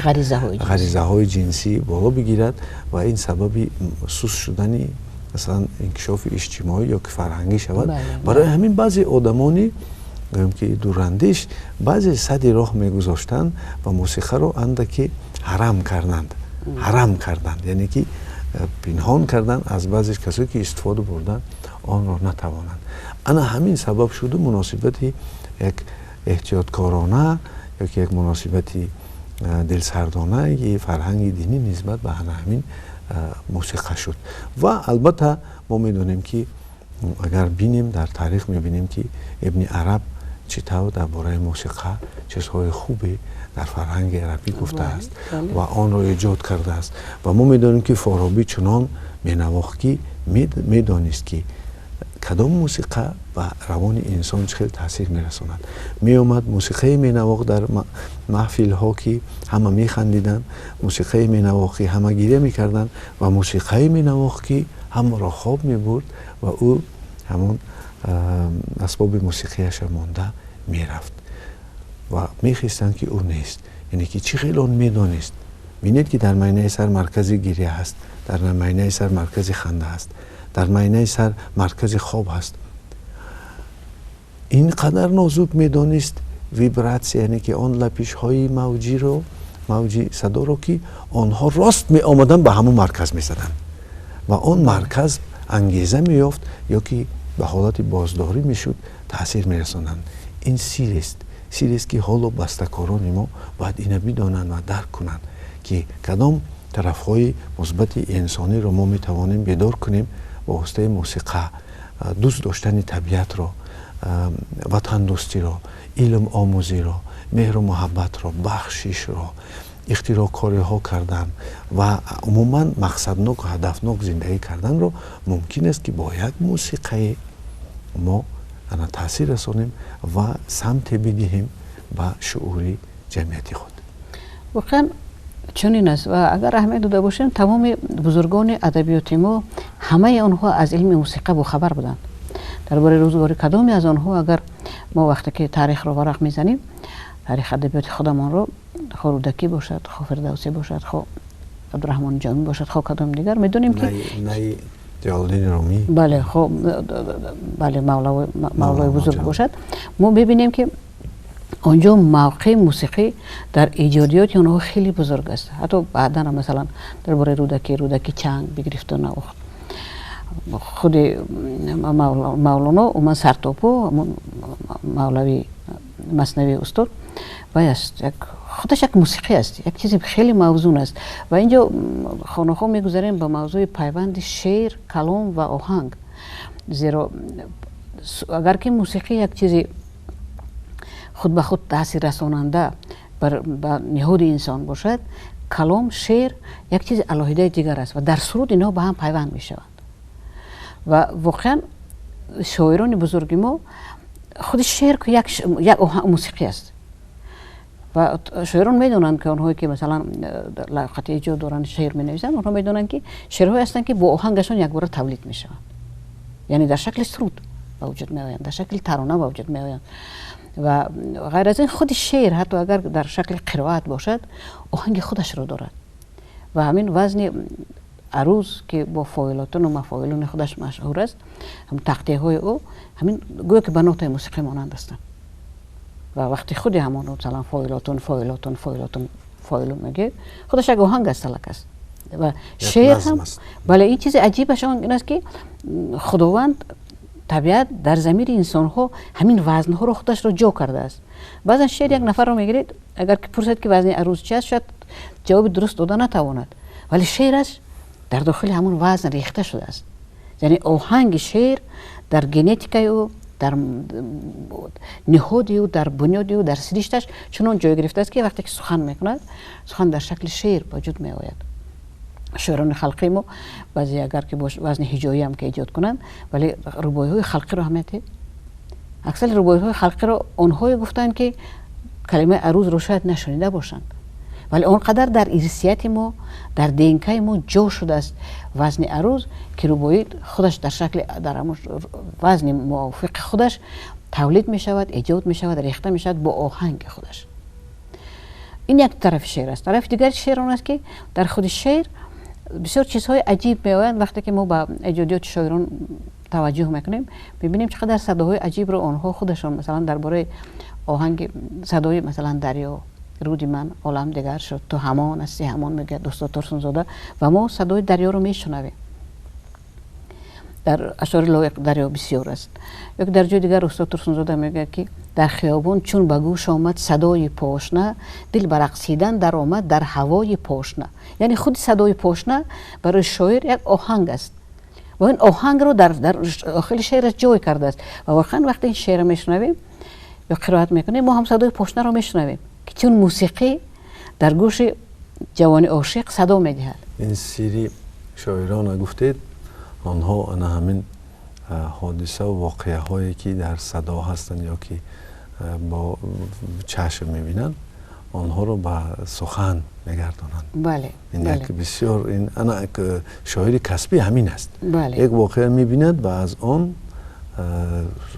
ғаризаҳои ҷинсӣ боло бигирад, ва ин сабаби суст шудани, масалан, инкишофи иҷтимоӣ ё ки фарҳангӣ шавад. Барои ҳамин баъзе одамони, гӯем ки, дурандеш баъзе сади роҳ мегузоштанд ва мусиқаро андаке ҳарам карданд, ҳарам карданд, яъне ки пинҳон карданд аз баъзе касое, ки истифода бурдан онро натавонанд. Ана ҳамин сабаб шуду муносибати як эҳтиёткорона ё ки як муносибати дилсардонаи фарҳанги динӣ нисбат ба ана ҳамин мусиқа шуд. Ва албатта мо медонем, ки агар бинем дар таърих, мебинем, ки Ибни Араб чӣ тавр дар бораи мусиқа чизҳои хубе дар фарҳанги арабӣ гуфтааст ва онро эҷод кардааст. Ва мо медонем, ки Форобӣ чунон менавохт, ки медонист, ки кадом мусиқа ба равони инсон чӣ хел таъсир мерасонад. Меомад, мусиқае менавохт дар маҳфилҳо, ки ҳама механдиданд, мусиқае менавохт, ки ҳама гиря мекарданд, ва мусиқае менавохт, ки ҳамаро хоб мебурд, ва ӯ ҳамон асбоби мусиқияша монда мерафт ва мехестанд, ки ӯ нест. Яъне ки чӣ хел он медонист. Бинед, ки дар майнаи сар маркази гиря ҳаст, дар майнаи сар маркази ханда ҳаст, дар майнаи сар маркази хоб ҳаст. Ин қадар нозук медонист вибратсия, яъне ки он лапишҳои мавҷиро, мавҷи садоро, ки онҳо рост меомаданд, ба ҳамон марказ мезаданд ва он марказ ангеза меёфт ё ки ба ҳолати боздорӣ мешуд, таъсир мерасонанд. Ин сирест, сирест, ки ҳоло бастакорони мо бояд ина бидонанд ва дарк кунанд, ки кадом тарафҳои мусбати инсониро мо метавонем бедор кунем ба воситаи мусиқа: дӯст доштани табиатро, ватандӯстиро, илм омӯзиро, меҳру муҳаббатро, бахшишро, ихтироъкориҳо кардан ва умуман мақсадноку ҳадафнок зиндагӣ карданро мумкин аст, ки бо як мусиқае мо ана таъсир расонем ва самте бидиҳем ба шуури ҷамъияти худ. Воқеан чунин аст. Ва агар аҳамият дода бошем, тамоми бузургони адабиёти мо, ҳамаи онҳо аз илми мусиқа бохабар буданд. Дар бораи рӯзгори кадоме аз онҳо агар мо вақте ки таърихро варақ мезанем, таърихи адабиёти худамонро, хо Рӯдакӣ бошад, хо Фирдавсӣ бошад, хо Абдураҳмони Ҷомӣ бошад, хо кадоми дигар, медонем, ки Ҷалолиддини Румӣ. Бале, хо, бале, Мавлои бузург бошад, мо мебинем, ки онҷо мавқеи мусиқӣ дар эҷодиёти онҳо хеле бузург аст. Ҳатто баъдан, масалан, дар бораи Рӯдакӣ, Рӯдакӣ чанг бигирифту навохт. Худи Мавлоно умуман сартопо мавлавӣ, Маснавии устод вай аст, як худаш як мусиқӣ аст, як чизи хеле мавзун аст. Ва инҷо хонахо мегузарем ба мавзӯи пайванди шеър, калом ва оҳанг, зеро агар ки мусиқӣ як чизи худ ба худ таъсиррасонанда ба ниҳоди инсон бошад, калом, шеър як чизи алоҳидаи дигар аст ва дар суруд инҳо ба ҳам пайванд мешаванд. Ва воқеан шоирони бузурги мо, худи шеър як мусиқӣ аст. Ва шоирон медонанд, ки онҳое ки, масалан, лаёқати эҷод доранд, шеър менависанд, онҳо медонанд, ки шеърҳое ҳастанд, ки бо оҳангашон якбора тавлид мешаванд, яъне дар шакли суруд ба вуҷуд меоянд, дар шакли тарона ба вуҷуд меоянд. Ва ғайр аз ин, худи шеър, ҳатто агар дар шакли қироат бошад, оҳанги худашро дорад ва ҳамин вазни аруз ки бо фоилотун ва мафоилуни худаш машҳур аст, ҳам тақтиҳои ӯ ҳамин гӯё ки ба нотаи мусиқӣ монанд ҳастанд. Ва вақти худи ҳамон масалан фоилотун, фоилотун, фоилотун, фоилун мегӯяд, худаш як оҳанг аст, талак аст. Ва шеър ҳам бале, ин чизи аҷибаш он аст ки Худованд табиат дар замири инсонҳо ҳамин вазнҳоро худашро ҷо кардааст. Баъзан шеър як нафарро мегиред, агар ки пурсад ки вазни аруз чи аст, шояд ҷавоби дуруст дода натавонад, вале шеъраш дар дохили ҳамон вазн рехта шудааст. Яъне оҳанги шеър дар генетикаи ӯ, дар ниҳоди ӯ, дар бунёди ӯ, дар сиришташ чунон ҷой гирифтааст ки вақте ки сухан мекунад, сухан дар шакли шеър ба вуҷуд меояд. Шоирони халқии мо баъзе агар ки вазни ҳиҷоӣ ҳам ки эҷод кунанд, вале рубоиҳои халқиро ҳамияте аксари рубоиҳои халқиро онҳое гуфтанд ки калимаи арузро шояд нашунида бошанд, вале он қадар дар ирсияти мо, дар ДНК-и мо ҷо шудааст вазни аруз, ки рубоӣ худаш дар шакли дар ҳамон вазни мувофиқи худаш тавлид мешавад, эҷод мешавад, рехта мешавад бо оҳанги худаш. Ин як тарафи шеър аст. Тарафи дигари шеър он аст ки дар худи шеър бисёр чизҳои аҷиб меоянд. Вақте ки мо ба эҷодиёти шоирон таваҷҷӯҳ мекунем, мебинем чӣ қадар садоҳои аҷибро онҳо худашон масалан дар бораи оҳанги садои масалан дарё, руди ман олам дигар шуд, ту ҳамон ҳасти ҳамон, мегӯяд устод Турсунзода, ва мо садои дарёро мешунавем. Дар ашъори лоиқ дарё бисёр аст. Ё ки дар ҷои дигар устод Турсунзода мегӯяд ки дар хиёбон чун ба гӯш омад садои пошна, дил ба рақсидан даромад дар ҳавои пошна. Яъне худи садои пошна барои шоир як оҳанг аст ва ин оҳангро дар дохили шеъраш ҷой кардааст. Ва воқеан вақте ин шеърро мешунавем ё қироат мекунем, мо ҳам садои пошнаро мешунавем ки чун мусиқӣ дар гӯши ҷавони ошиқ садо медиҳад. Ин сири шоирона гуфтед, онҳо ана ҳамин ҳодисаву воқеаҳое ки дар садо ҳастанд ё ки бо чашм мебинанд, онҳоро ба сухан мегардонанд. Ин як бисёр ин ана шоири касбӣ ҳамин аст. Як воқеа мебинад ва аз он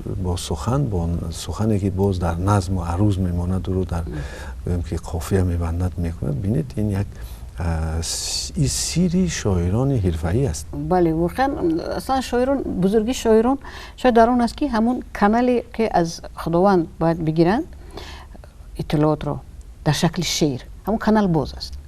бо сухан, бо сухане ки боз дар назму аруз мемонад, ӯро дар гӯем ки қофия мебандад, мекунад. Бинед, ин як сири шоирони ҳирфаӣ аст. Бале, воқеан аслан шоирон, бузургии шоирон шояд дар он аст ки ҳамон канале ки аз Худованд бояд бигиранд иттилоотро дар шакли шеър, ҳамон канал боз аст,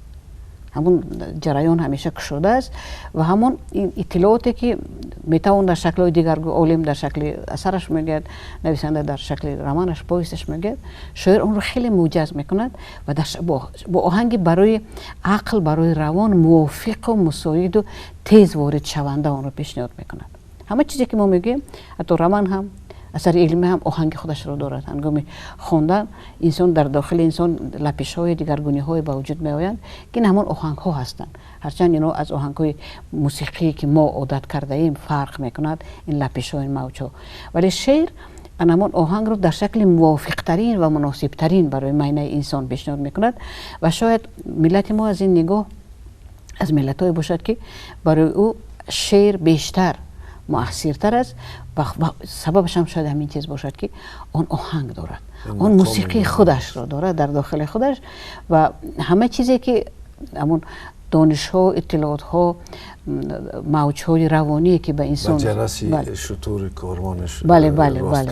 ҳамон ҷараён ҳамеша кушода аст ва ҳамон иттилооте ки метавон дар шаклҳои дигар, олим дар шакли асараш мегӯяд, нависанда дар шакли романаш, повесташ мегӯяд, шоир онро хеле муҷаз мекунад ва бо оҳанги барои ақл, барои равон мувофиқу мусоиду тез воридшаванда онро пешниҳод мекунад. Ҳама чизе ки мо мегӯем, ҳатто роман ҳам, асари илмӣ ҳам оҳанги худашро дорад. Ҳангоми хондан инсон дар дохили инсон лапишҳои дигаргуниҳое ба вуҷуд меоянд ки ин ҳамон оҳангҳо ҳастанд. Ҳарчанд ино аз оҳангҳои мусиқие ки мо одат кардаем фарқ мекунад, ин лапишҳо, ин мавҷҳо, вале шеър ан ҳамон оҳангро дар шакли мувофиқтарин ва муносибтарин барои майнаи инсон пешниҳод мекунад. Ва шояд миллати мо аз ин нигоҳ аз миллатҳое бошад ки барои ӯ шеър бештар муассиртар аст ва сабабаш ҳам шояд ҳамин чиз бошад ки он оҳанг дорад, он мусиқии худашро дорад дар дохили худаш ва ҳама чизе ки ҳамон донишҳо, иттилоотҳо, мавҷҳои равоние ки ба инсон ҷараси шутури корвонаш бале, бале, бале,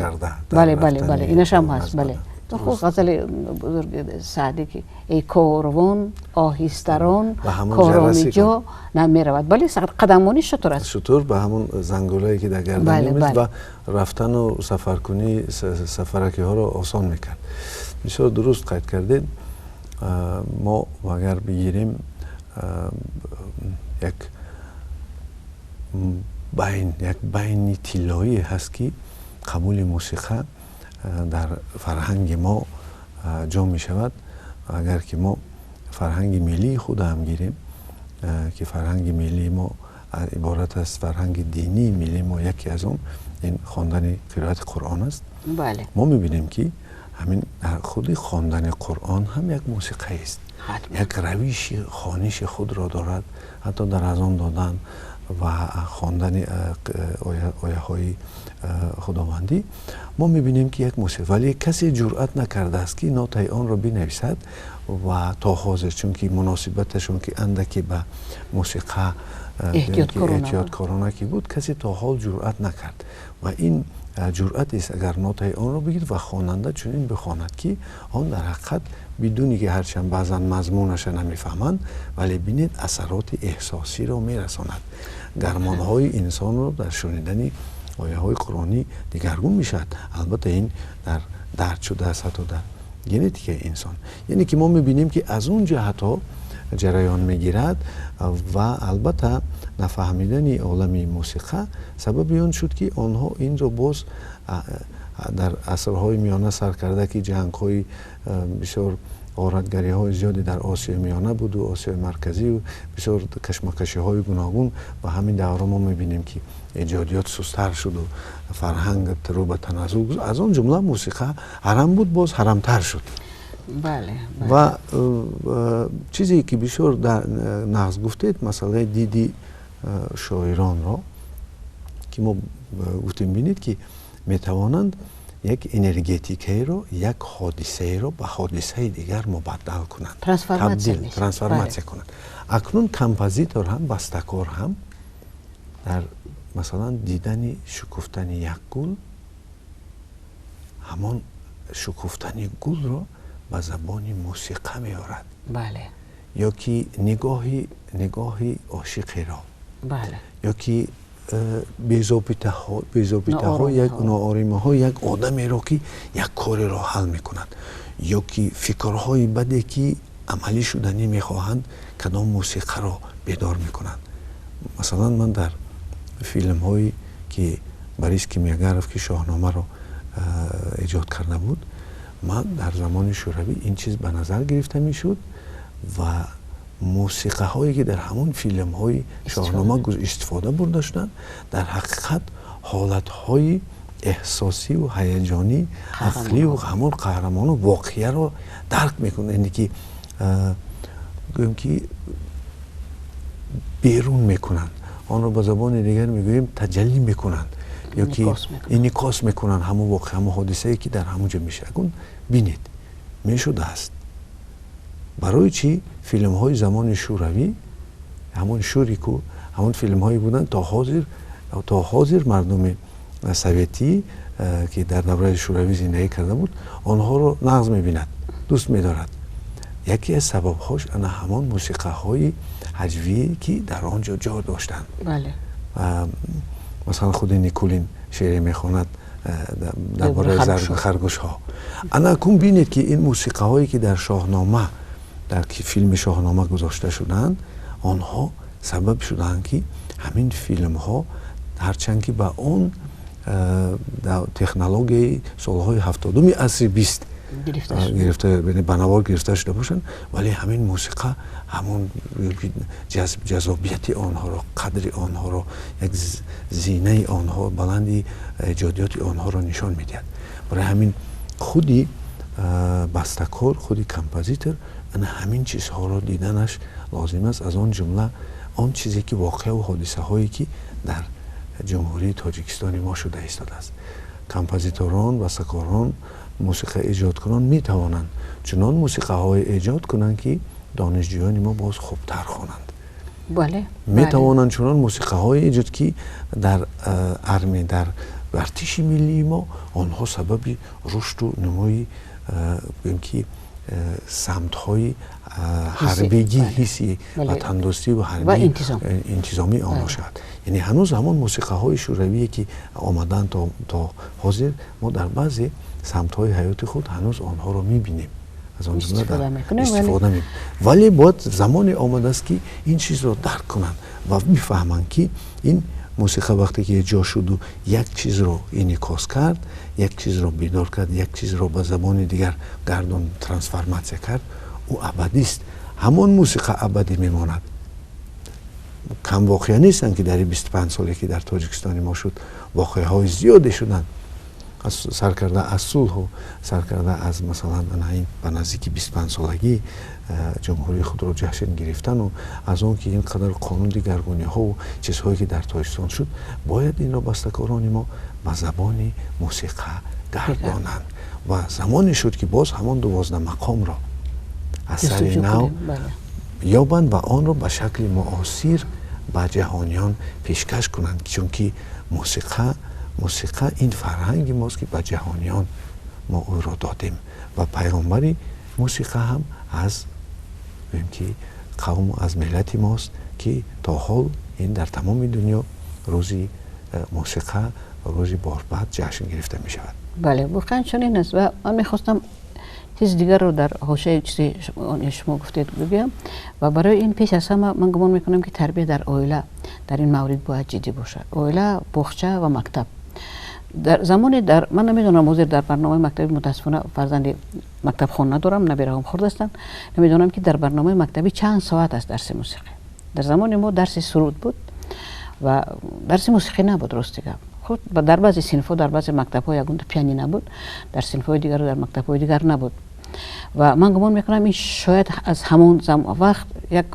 бале, бале, бале, инаш ҳам ҳаст, бале. Хуб, ғазали бузурги Саъдӣ ки эй корвон оҳистарон короми ҷо намеравад, бале, қадамони шутур аст. Шутур ба ҳамон зангулае ки дар гардан мемист ва рафтану сафаркунӣ сафаракиҳоро осон мекард. Бисёр дуруст қайд кардед. Мо агар бигирем як байн, як байни тиллоие ҳаст ки қабули мусиқа дар фарҳанги мо ҷо мешавад. Агар ки мо фарҳанги миллии худ ҳам гирем, ки фарҳанги миллии мо иборат аст, фарҳанги динии миллии мо яке аз он ин хондани қироати Қуръон аст. Мо мебинем ки ҳамин худи хондани Қуръон ҳам як мусиқаест, як равиши хониши худро дорад, ҳатто дар азон додан, ва хондани ояҳои худовандӣ, мо мебинем, ки як мусиқа, вале касе ҷуръат накардааст, ки нотаи онро бинависад ва то ҳозир, чунки муносибаташон ки андаке ба мусиқа эҳтиёткорона ки буд, касе то ҳол ҷуръат накард. Ва ин ҷуръатест, агар нотаи онро бигирд ва хонанда чунин бихонад, ки он дар ҳақиқат бидуне ки ҳарчанд баъзан мазмунаша намефаҳманд, вале бинед, асароти эҳсосиро мерасонад. Гормонҳои инсонро дар шунидани ояҳои қуръонӣ дигаргун мешавад. Албатта, ин дар дард шудааст, ҳатто дар генетикаи инсон. Яъне ки мо мебинем, ки аз он ҷиҳатҳо ҷараён мегирад. Ва албатта, нафаҳмидани олами мусиқа сабаби он шуд, ки онҳо инро боз дар асрҳои миёна сар карда, ки ҷангҳои бисёр, ғоратгариҳои зиёде дар Осиёи Миёна буду Осиёи Марказию бисёр кашмакашиҳои гуногун, ва ҳамин давра мо мебинем, ки эҷодиёт сустар шуду фарҳанг рӯ ба таназзул, аз он ҷумла мусиқа ҳарам буд, боз ҳарамтар шуд. Ва чизе ки бисёр нағз гуфтед, масъалаи диди шоиронро ки мо гуфтем, бинед, ки метавонанд як энергетикаеро, як ҳодисаеро ба ҳодисаи дигар мубаддал кунанд, трансформатсия кунанд. Акнун композитор ҳам, бастакор ҳам дар, масалан, дидани шукуфтани як гул, ҳамон шукуфтани гулро ба забони мусиқа меорад ё ки нигоҳи ошиқеро ё ки безобитаҳо, як нооримиҳо як одамеро, ки як кореро ҳал мекунад, ё ки фикрҳои баде, ки амалӣ шуданӣ мехоҳанд, кадом мусиқаро бедор мекунанд. Масалан, ман дар филмҳое ки Борис Кимиёгаров, ки Шоҳномаро эҷод карда буд, ман дар замони Шӯравӣ ин чиз ба назар гирифта мешуд ва мусиқаҳое, ки дар ҳамон филмҳои Шоҳнома истифода бурда шуданд, дар ҳақиқат ҳолатҳои эҳсосиву ҳаяҷонӣ, ақливу ҳамон қаҳрамону воқеаро дарк мекунанд, яъне ки гӯем ки берун мекунанд онро, ба забони дигар мегӯем, таҷаллӣ мекунанд ё ки инъикос мекунанд ҳамон воқеа, ҳамон ҳодисае, ки дар ҳамон ҷо мешавад. Акун бинед, мешудааст. Барои чӣ филмҳои замони Шӯравӣ, ҳамон Шурику, ҳамон филмҳое буданд, то ҳозир мардуми советӣ, ки дар давраи Шӯравӣ зиндагӣ карда буд, онҳоро нағз мебинад, дӯст медорад? Яке аз сабабҳош ана ҳамон мусиқаҳои ҳаҷвие, ки дар он ҷо ҷо доштанд. Масалан, худи Никулин шеъре мехонад дар бораи харгӯшҳо. Ана акун бинед, ки ин мусиқаҳое, ки дар Шоҳнома, дар филми Шоҳнома гузошта шуданд, онҳо сабаб шуданд, ки ҳамин филмҳо, ҳарчанд ки ба он технологияи солҳои 70-уми асри 20 ба навор гирифта шуда бошанд, вале ҳамин мусиқа ҳамон ҷаззобияти онҳоро, қадри онҳоро, як зинаи онҳо, баланди эҷодиёти онҳоро нишон медиҳад. Барои ҳамин худи бастакор, худи композитор ана ҳамин чизҳоро диданаш лозим аст, аз он ҷумла он чизе ки воқеаву ҳодисаҳое, ки дар Ҷумҳурии Тоҷикистони мо шуда истодааст. Композиторон, бастакорон, мусиқа эҷодкунон метавонанд чунон мусиқаҳое эҷод кунанд, ки донишҷӯёни мо боз хубтар хонанд. Метавонанд чунон мусиқаҳое эҷод, ки дар армия, дар артиши миллии мо онҳо сабаби рушду нумӯи, гӯем ки, самтҳои ҳарбигӣ, ҳисси ватандӯстиву ҳарбӣ, интизомии онҳо шавад. Яъне ҳанӯз ҳамон мусиқаҳои шӯравие, ки омаданд, то ҳозир мо дар баъзе самтҳои ҳаёти худ ҳанӯз онҳоро мебинем, аз он ҷумла истифода. Вале бояд замоне омадааст, ки ин чизро дарк кунанд ва бифаҳманд, ки ин мусиқа вақте ки эҷод шуду як чизро инъикос кард, як чизро бедор кард, як чизро ба забони дигар гардон, трансформатсия кард, ӯ абадист. Ҳамон мусиқа абадӣ мемонад. Кам воқеа нестанд, ки дар 25 соле, ки дар Тоҷикистони мо шуд, воқеаҳои зиёде шуданд. Сар карда аз сулҳу сар карда аз, масалан, ин ба наздики 25-солагӣ ҷумҳурии худро ҷашн гирифтану аз он ки ин қадар қонун дигаргуниҳову чизҳое ки дар Тоҷикистон шуд, бояд инро бастакорони мо ба забони мусиқа гардонанд. Ва замоне шуд, ки боз ҳамон 12 мақомро аз сари нав ёбанд ва онро ба шакли муосир ба ҷаҳониён пешкаш кунанд, чунки мусиқа ин фарҳанги мост, ки ба ҷаҳониён мо ӯро додем. Ва пайғомбари мусиқа ҳам аз, гӯем ки, қавму аз миллати мост, ки то ҳол ин дар тамоми дунё рӯзи мусиқа, рӯзи борбад ҷашн гирифта мешавад. Бале, воқеан чунин аст. Ва ман мехостам чизи дигарро дар ҳошияи чизи шумо гуфтед бигӯям. Ва барои ин пеш аз ҳама ман гумон мекунам, ки тарбия дар оила дар ин маврид бояд ҷиддӣ бошад: оила, боғча ва мактаб. Дар замоне дар ман намедонам, ҳозир дар барномаи мактабӣ, мутаассифона, фарзанди мактабхон надорам, набираҳом хурд ҳастанд, намедонам, ки дар барномаи мактабӣ чанд соат аст дарси мусиқӣ. Дар замони мо дарси суруд буд ва дарси мусиқӣ набуд, рости гап. Худ дар баъзе синфҳо, дар баъзе мактабҳо ягон пианино буд, дар синфҳои дигар, дар мактабҳои дигар набуд. Ва ман гумон мекунам, ин шояд аз ҳамон вақт як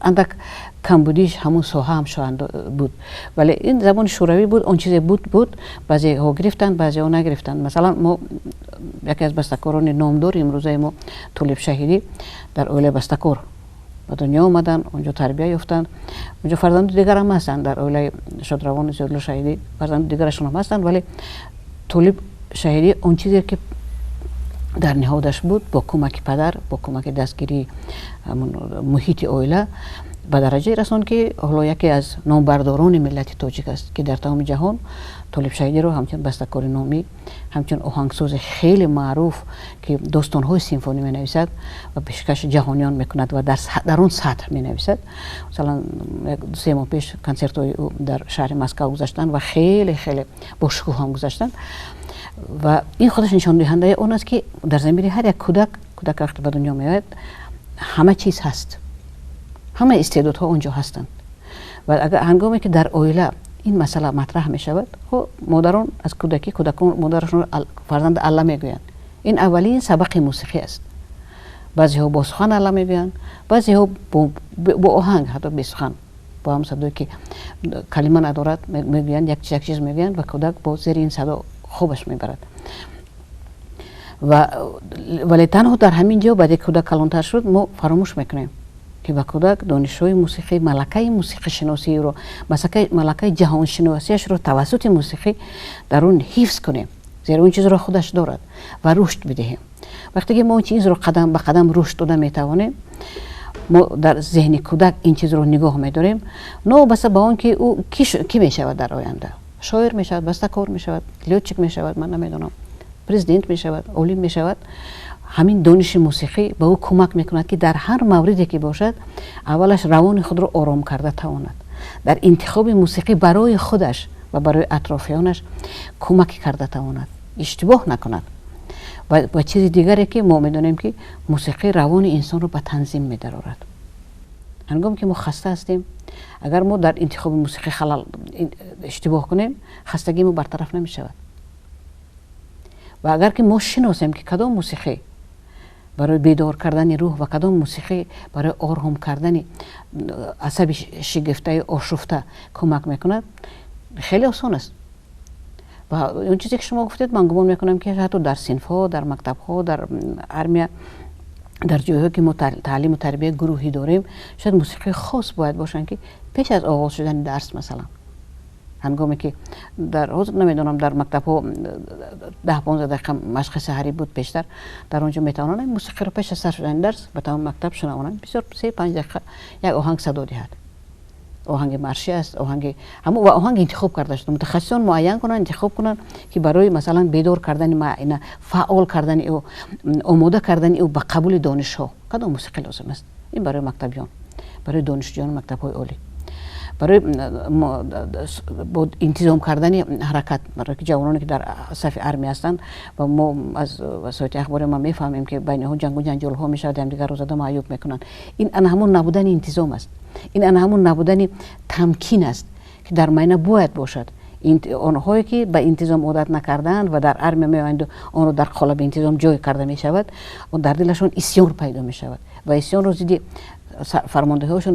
андак камбудиш ҳамон соҳа ҳам шояд буд. Вале ин замони шӯравӣ буд, он чизе буд, буд, баъзеҳо гирифтанд, баъзеҳо нагирифтанд. Масалан, мо яке аз бастакорони номдори имрӯзаи мо, Толиб Шаҳидӣ, дар оилаи бастакор ба дунё омаданд, онҷо тарбия ёфтанд. Онҷо фарзанди дигарам ҳастанд, дар оилаи шодравони Зиёдулло Шаҳидӣ фарзанди дигарашон ҳам ҳастанд. Вале Толиб Шаҳидӣ он чизе ки дар ниҳодаш буд, бо кӯмаки падар, бо кӯмаки дастгирии муҳити оила ба дараҷае расонд, ки ҳоло яке аз номбардорони миллати тоҷик аст, ки дар тамоми ҷаҳон Толиб Шаҳидиро ҳамчун бастакори номӣ, ҳамчун оҳангсози хеле маъруф, ки достонҳои симфонӣ менависад ва пешкаши ҷаҳониён мекунад ва дар он сатҳ менависад. Масалан, 2-3 моҳ пеш консертҳои ӯ дар шаҳри Москав гузаштанд ва хеле хеле бошукӯҳ ҳам гузаштанд. Ва ин худаш нишондиҳандаи он аст, ки дар замири ҳар як кӯдак, кӯдак вақте ба дунё меояд, ҳама чиз ҳаст, ҳама истеъдодҳо он ҷо ҳастанд. Ва агар ҳангоме ки дар оила ин масъала матраҳ мешавад, хо модарон аз кӯдакӣ кӯдакон модарашонро фарзанд алла мегӯянд. Ин аввалин сабақи мусиқӣ аст. Баъзеҳо бо сухан алла мегӯянд, баъзеҳо бо оҳанг, ҳатто бесухан, бо ҳам садое ки калима надорад мегӯянд, як чиз мегӯянд ва кӯдак бо зери ин садо хобаш мебарад. Ва вале танҳо дар ҳамин ҷо, баъде кӯдак калонтар шуд, мо фаромӯш мекунем, ки ба кӯдак донишҳои мусиқӣ, малакаи мусиқишиносиро, малакаи ҷаҳоншиносиашро тавассути мусиқӣ дар он ҳифз кунем, зеро он чизро худаш дорад, ва рушд бидиҳем. Вақте ки мо он чизро қадам ба қадам рушд дода метавонем, мо дар зеҳни кӯдак ин чизро нигоҳ медорем, новобаста ба он ки ӯ кӣ мешавад дар оянда: шоир мешавад, бастакор мешавад, лётчик мешавад, ман намедонам, президент мешавад, олим мешавад, ҳамин дониши мусиқӣ ба ӯ кӯмак мекунад, ки дар ҳар мавриде ки бошад, аввалаш равони худро ором карда тавонад, дар интихоби мусиқӣ барои худаш ва барои атрофиёнаш кӯмак карда тавонад, иштибоҳ накунад. Ва чизи дигаре ки мо медонем, ки мусиқӣ равони инсонро ба танзим медарорад. Ҳангоме ки мо хаста ҳастем, агар мо дар интихоби мусиқӣ халал, иштибоҳ кунем, хастагии мо бартараф намешавад. Ва агар ки мо шиносем, ки кадом мусиқӣ барои бедор кардани рӯҳ ва кадом мусиқӣ барои ором кардани асаби шигифтаи ошуфта кӯмак мекунад, хеле осон аст. Ва он чизе ки шумо гуфтед, ман гумон мекунам, ки ҳатто дар синфҳо, дар мактабҳо, дар армия, дар ҷойҳое ки мо таълиму тарбияи гурӯҳӣ дорем, шояд мусиқии хос бояд бошанд, ки пеш аз оғоз шудани дарс, масалан, ҳангоме ки дар ҳозир, намедонам, дар мактабҳо 10-15 дақиқа машқи саҳарӣ буд пештар, дар он ҷо метавонанд мусиқиро пеш аз сар шудани дарс ба тамоми мактаб шунавонанд. Бисёр 3-5 дақиқа як оҳанг садо диҳад, оҳанги маршӣ аст, оҳанги ҳамон ва оҳанг интихоб карда шуда, мутахассисон муайян кунанд, интихоб кунанд, ки барои, масалан, бедор кардани ина, фаъол кардани ӯ, омода кардани ӯ ба қабули донишҳо кадом мусиқӣ лозим аст. Ин барои мактабиён, барои донишҷӯёни мактабҳои олӣ, барои бо интизом кардани ҳаракат, барои ки ҷавононе ки дар сафи армия ҳастанд ва мо аз васоити ахбори ма мефаҳмем, ки байни онҳо ҷангу ҷанҷолҳо мешавад, ҳамдигарро зада маъюб мекунанд. Ин ана ҳамон набудани интизом аст, ин ана ҳамон набудани тамкин аст, ки дар майна бояд бошад. Онҳое ки ба интизом одат накардаанд ва дар армия меоянд, онро дар қолаби интизом ҷой карда мешавад, дар дилашон исён пайдо мешавад ва исёнро зидди фармондеҳиҳошон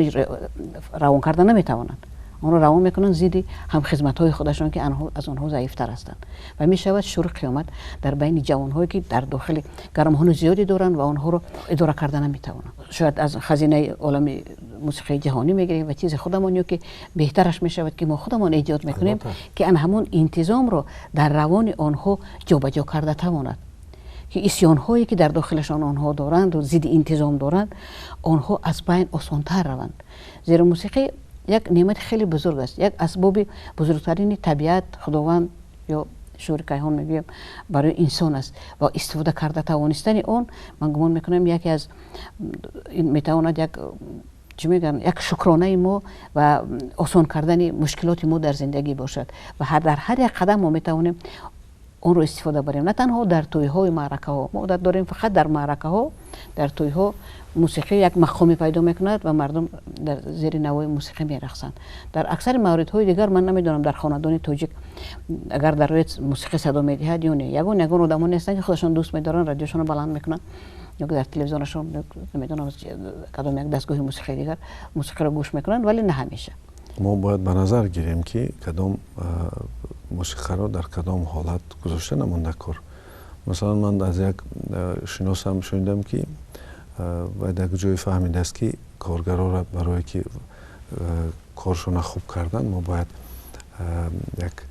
равон карда наметавонанд. Онро равон мекунанд зидди ҳамхизматҳои худашон, ки аз онҳо заифтар ҳастанд, ва мешавад шуруъ қиёмат дар байни ҷавонҳое, ки дар дохили гармхони зиёде доранд ва онҳоро идора карда наметавонанд. Шояд аз хазинаи олами мусиқии ҷаҳонӣ мегирем ва чизи худамон, ё ки беҳтараш мешавад, ки мо худамон эҷод мекунем, ки ан ҳамон интизомро дар равони онҳо ҷобаҷо карда тавонад, ки исёнҳое, ки дар дохилашон онҳо доранд ва зидди интизом доранд, онҳо аз байн осонтар раванд. Зеро мусиқӣ як неъмати хеле бузург аст, як асбоби бузургтарини табиат, Худованд ё шуури кайҳон мегӯем, барои инсон аст ва истифода карда тавонистани он, ман гумон мекунам, яке аз метавонад як, чӣ мегӯям, як шукронаи мо ва осон кардани мушкилоти мо дар зиндагӣ бошад. Ва дар ҳар як қадам мо метавонем онро истифода барем, на танҳо дар тӯйҳои маъракаҳо. Мо одат дорем, фақат дар маъракаҳо, дар тӯйҳо мусиқӣ як мақоме пайдо мекунад ва мардум дар зери навои мусиқӣ мерақсанд. Дар аксари мавридҳои дигар ман намедонам, дар хонадони тоҷик агар дар рӯи мусиқӣ садо медиҳад ё не, ягон одамоне ҳастанд, ки худашон дӯст медоранд, радиошонро баланд мекунанд ё дар телевизионашон, намедонам, кадом як дастгоҳи мусиқии дигар мусиқиро гӯш мекунанд, вале на ҳамеша. Мо бояд ба назар гирем, ки кадом мусиқаро дар кадом ҳолат гузошта намонда кор. Масалан, ман аз як шиносам шунидам, ки вай дар ҷое фаҳмидааст, ки коргарора барое ки коршона хуб кардан, мо бояд як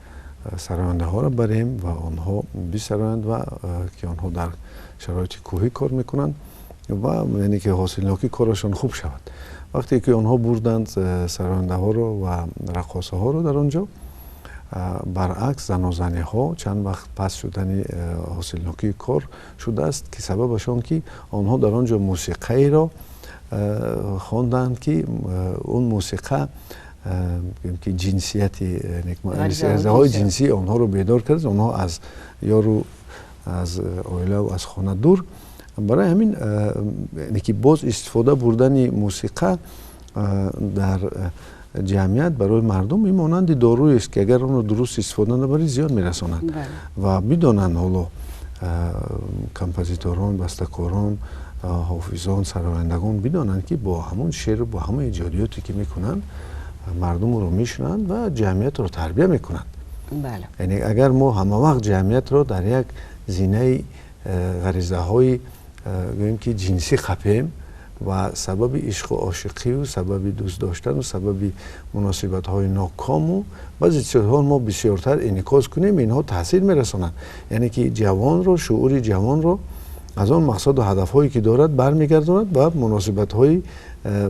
сарояндаҳоро барем ва онҳо бисароянд, ва ки онҳо дар шароити кӯҳӣ кор мекунанд ва яъне ки ҳосилнокии корашон хуб шавад. Вақте ки онҳо бурданд сарояндаҳоро ва раққосаҳоро, дар он ҷо баръакс занозаниҳо, чанд вақт паст шудани ҳосилнокии кор шудааст, ки сабабаш он ки онҳо дар он ҷо мусиқаеро хонданд, ки он мусиқа ки ҷинсияти ғаризаҳои ҷинсии онҳоро бедор кард, онҳо аз ёру аз оилаву аз хона дур. Барои ҳамин ки боз истифода бурдани мусиқа дар ҷамъият барои мардум ин монанди доруест, ки агар онро дуруст истифода набарӣ, зиён мерасонад. Ва бидонанд ҳоло композиторон, бастакорон, ҳофизон, сарояндагон бидонанд, ки бо ҳамон шеъру бо ҳамон эҷодиёте, ки мекунанд, мардумро мешунанд ва ҷамъиятро тарбия мекунанд. Яъне агар мо ҳамавақт ҷамъиятро дар як зинаи ғаризаҳои, гӯем ки, ҷинсӣ қапем ва сабаби ишқу ошиқию сабаби дӯст доштану сабаби муносибатҳои нокому баъзе чизҳо мо бисёртар инъикос кунем, инҳо таъсир мерасонанд. Яъне ки ҷавонро, шуури ҷавонро аз он мақсаду ҳадафҳое, ки дорад, бармегардонад ва муносибатҳои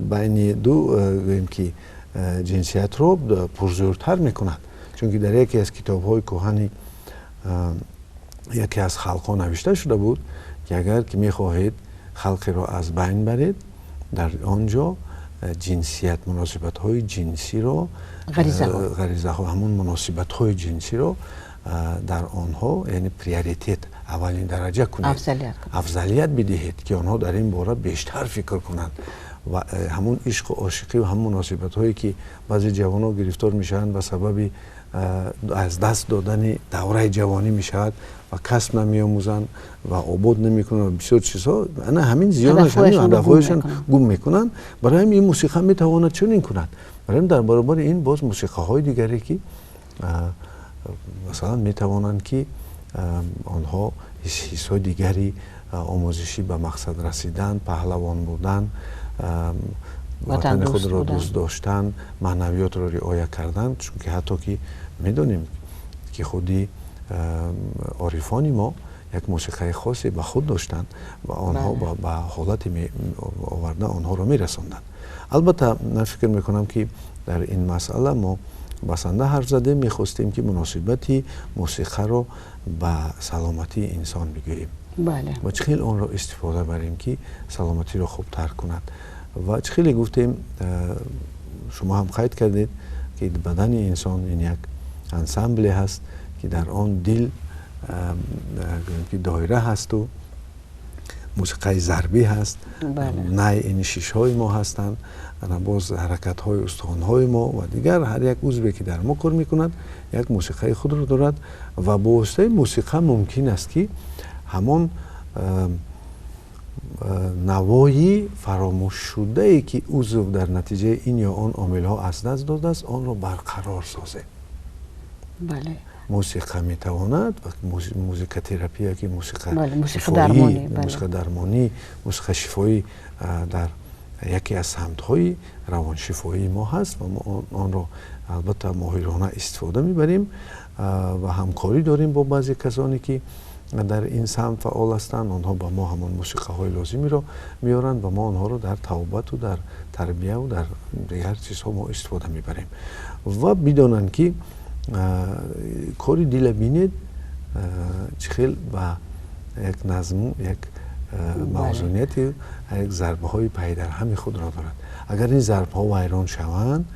байни ду, гӯем ки, ҷинсиятро пурзӯртар мекунад. Чунки дар яке аз китобҳои кӯҳани яке аз халқҳо навишта шуда буд, ки агар ки мехоҳед халқеро аз байн баред, дар он ҷо ҷинсият, муносибатҳои ҷинсиро, ғаризаҳо, ҳамон муносибатҳои ҷинсиро дар онҳо, яъне приоритет, аввалин дараҷа кунед, афзалият бидиҳед, ки онҳо дар ин бора бештар фикр кунанд ва ҳамон ишқу ошиқӣ ва ҳамон муносибатҳое, ки баъзе ҷавонҳо гирифтор мешаванд, ба сабаби аз даст додани давраи ҷавонӣ мешавад ва касб намеомӯзанд ва обод намекунанд ва бисёр чизҳо, ана ҳамин зиёнаш, ҳамин ҳадафҳояшон гум мекунанд. Барои ҳамин ин мусиқа метавонад чунин кунад. Барои ҳамин дар баробари ин боз мусиқаҳои дигаре, ки масалан метавонанд, ки онҳо ҳиссҳои дигари омӯзишӣ, ба мақсад расидан, паҳлавон будан, ватани худро дӯст доштан, маънавиётро риоя кардан. Чунки ҳатто ки медонем, ки худи орифони мо як мусиқаи хосе ба худ доштанд ва онҳо ба ҳолате оварда онҳоро мерасонданд. Албатта, ман фикр мекунам, ки дар ин масъала мо басанда ҳарф задем. Мехостем, ки муносибати мусиқаро ба саломатии инсон бигӯем ва чӣ хел онро истифода барем, ки саломатиро хубтар кунад. Ва чӣ хеле гуфтем, шумо ҳам қайд кардед, ки бадани инсон ин як ансамбле ҳаст, ки дар он дил, ки доира ҳасту мусиқаи зарбӣ ҳаст, най ин шишҳои мо ҳастанд, боз ҳаракатҳои устухонҳои мо ва дигар ҳар як узве ки дар мо кор мекунад як мусиқаи худро дорад ва бо воситаи мусиқа мумкин аст ки ҳамон навои фаромӯшшудае ки узв дар натиҷаи ин ё он омилҳо аз даст додааст, онро барқарор созем. Мусиқа метавонад, музикатерапия ки мусиқа дармонӣ, мусиқа шифоӣ дар яке аз самтҳои равоншифоии мо ҳаст ва мо онро албатта моҳирона истифода мебарем ва ҳамкорӣ дорем бо баъзе касоне ки дар ин самт фаъол ҳастанд. Онҳо ба мо ҳамон мусиқаҳои лозимиро меоранд ва мо онҳоро дар тавбату дар тарбияву дар дигар чизҳо мо истифода мебарем. Ва бидонанд ки кори дила бинед чӣ хел ба як назму як мавзунияти як зарбаҳои пайдарҳами худро дорад. Агар ин зарбҳо вайрон шаванд,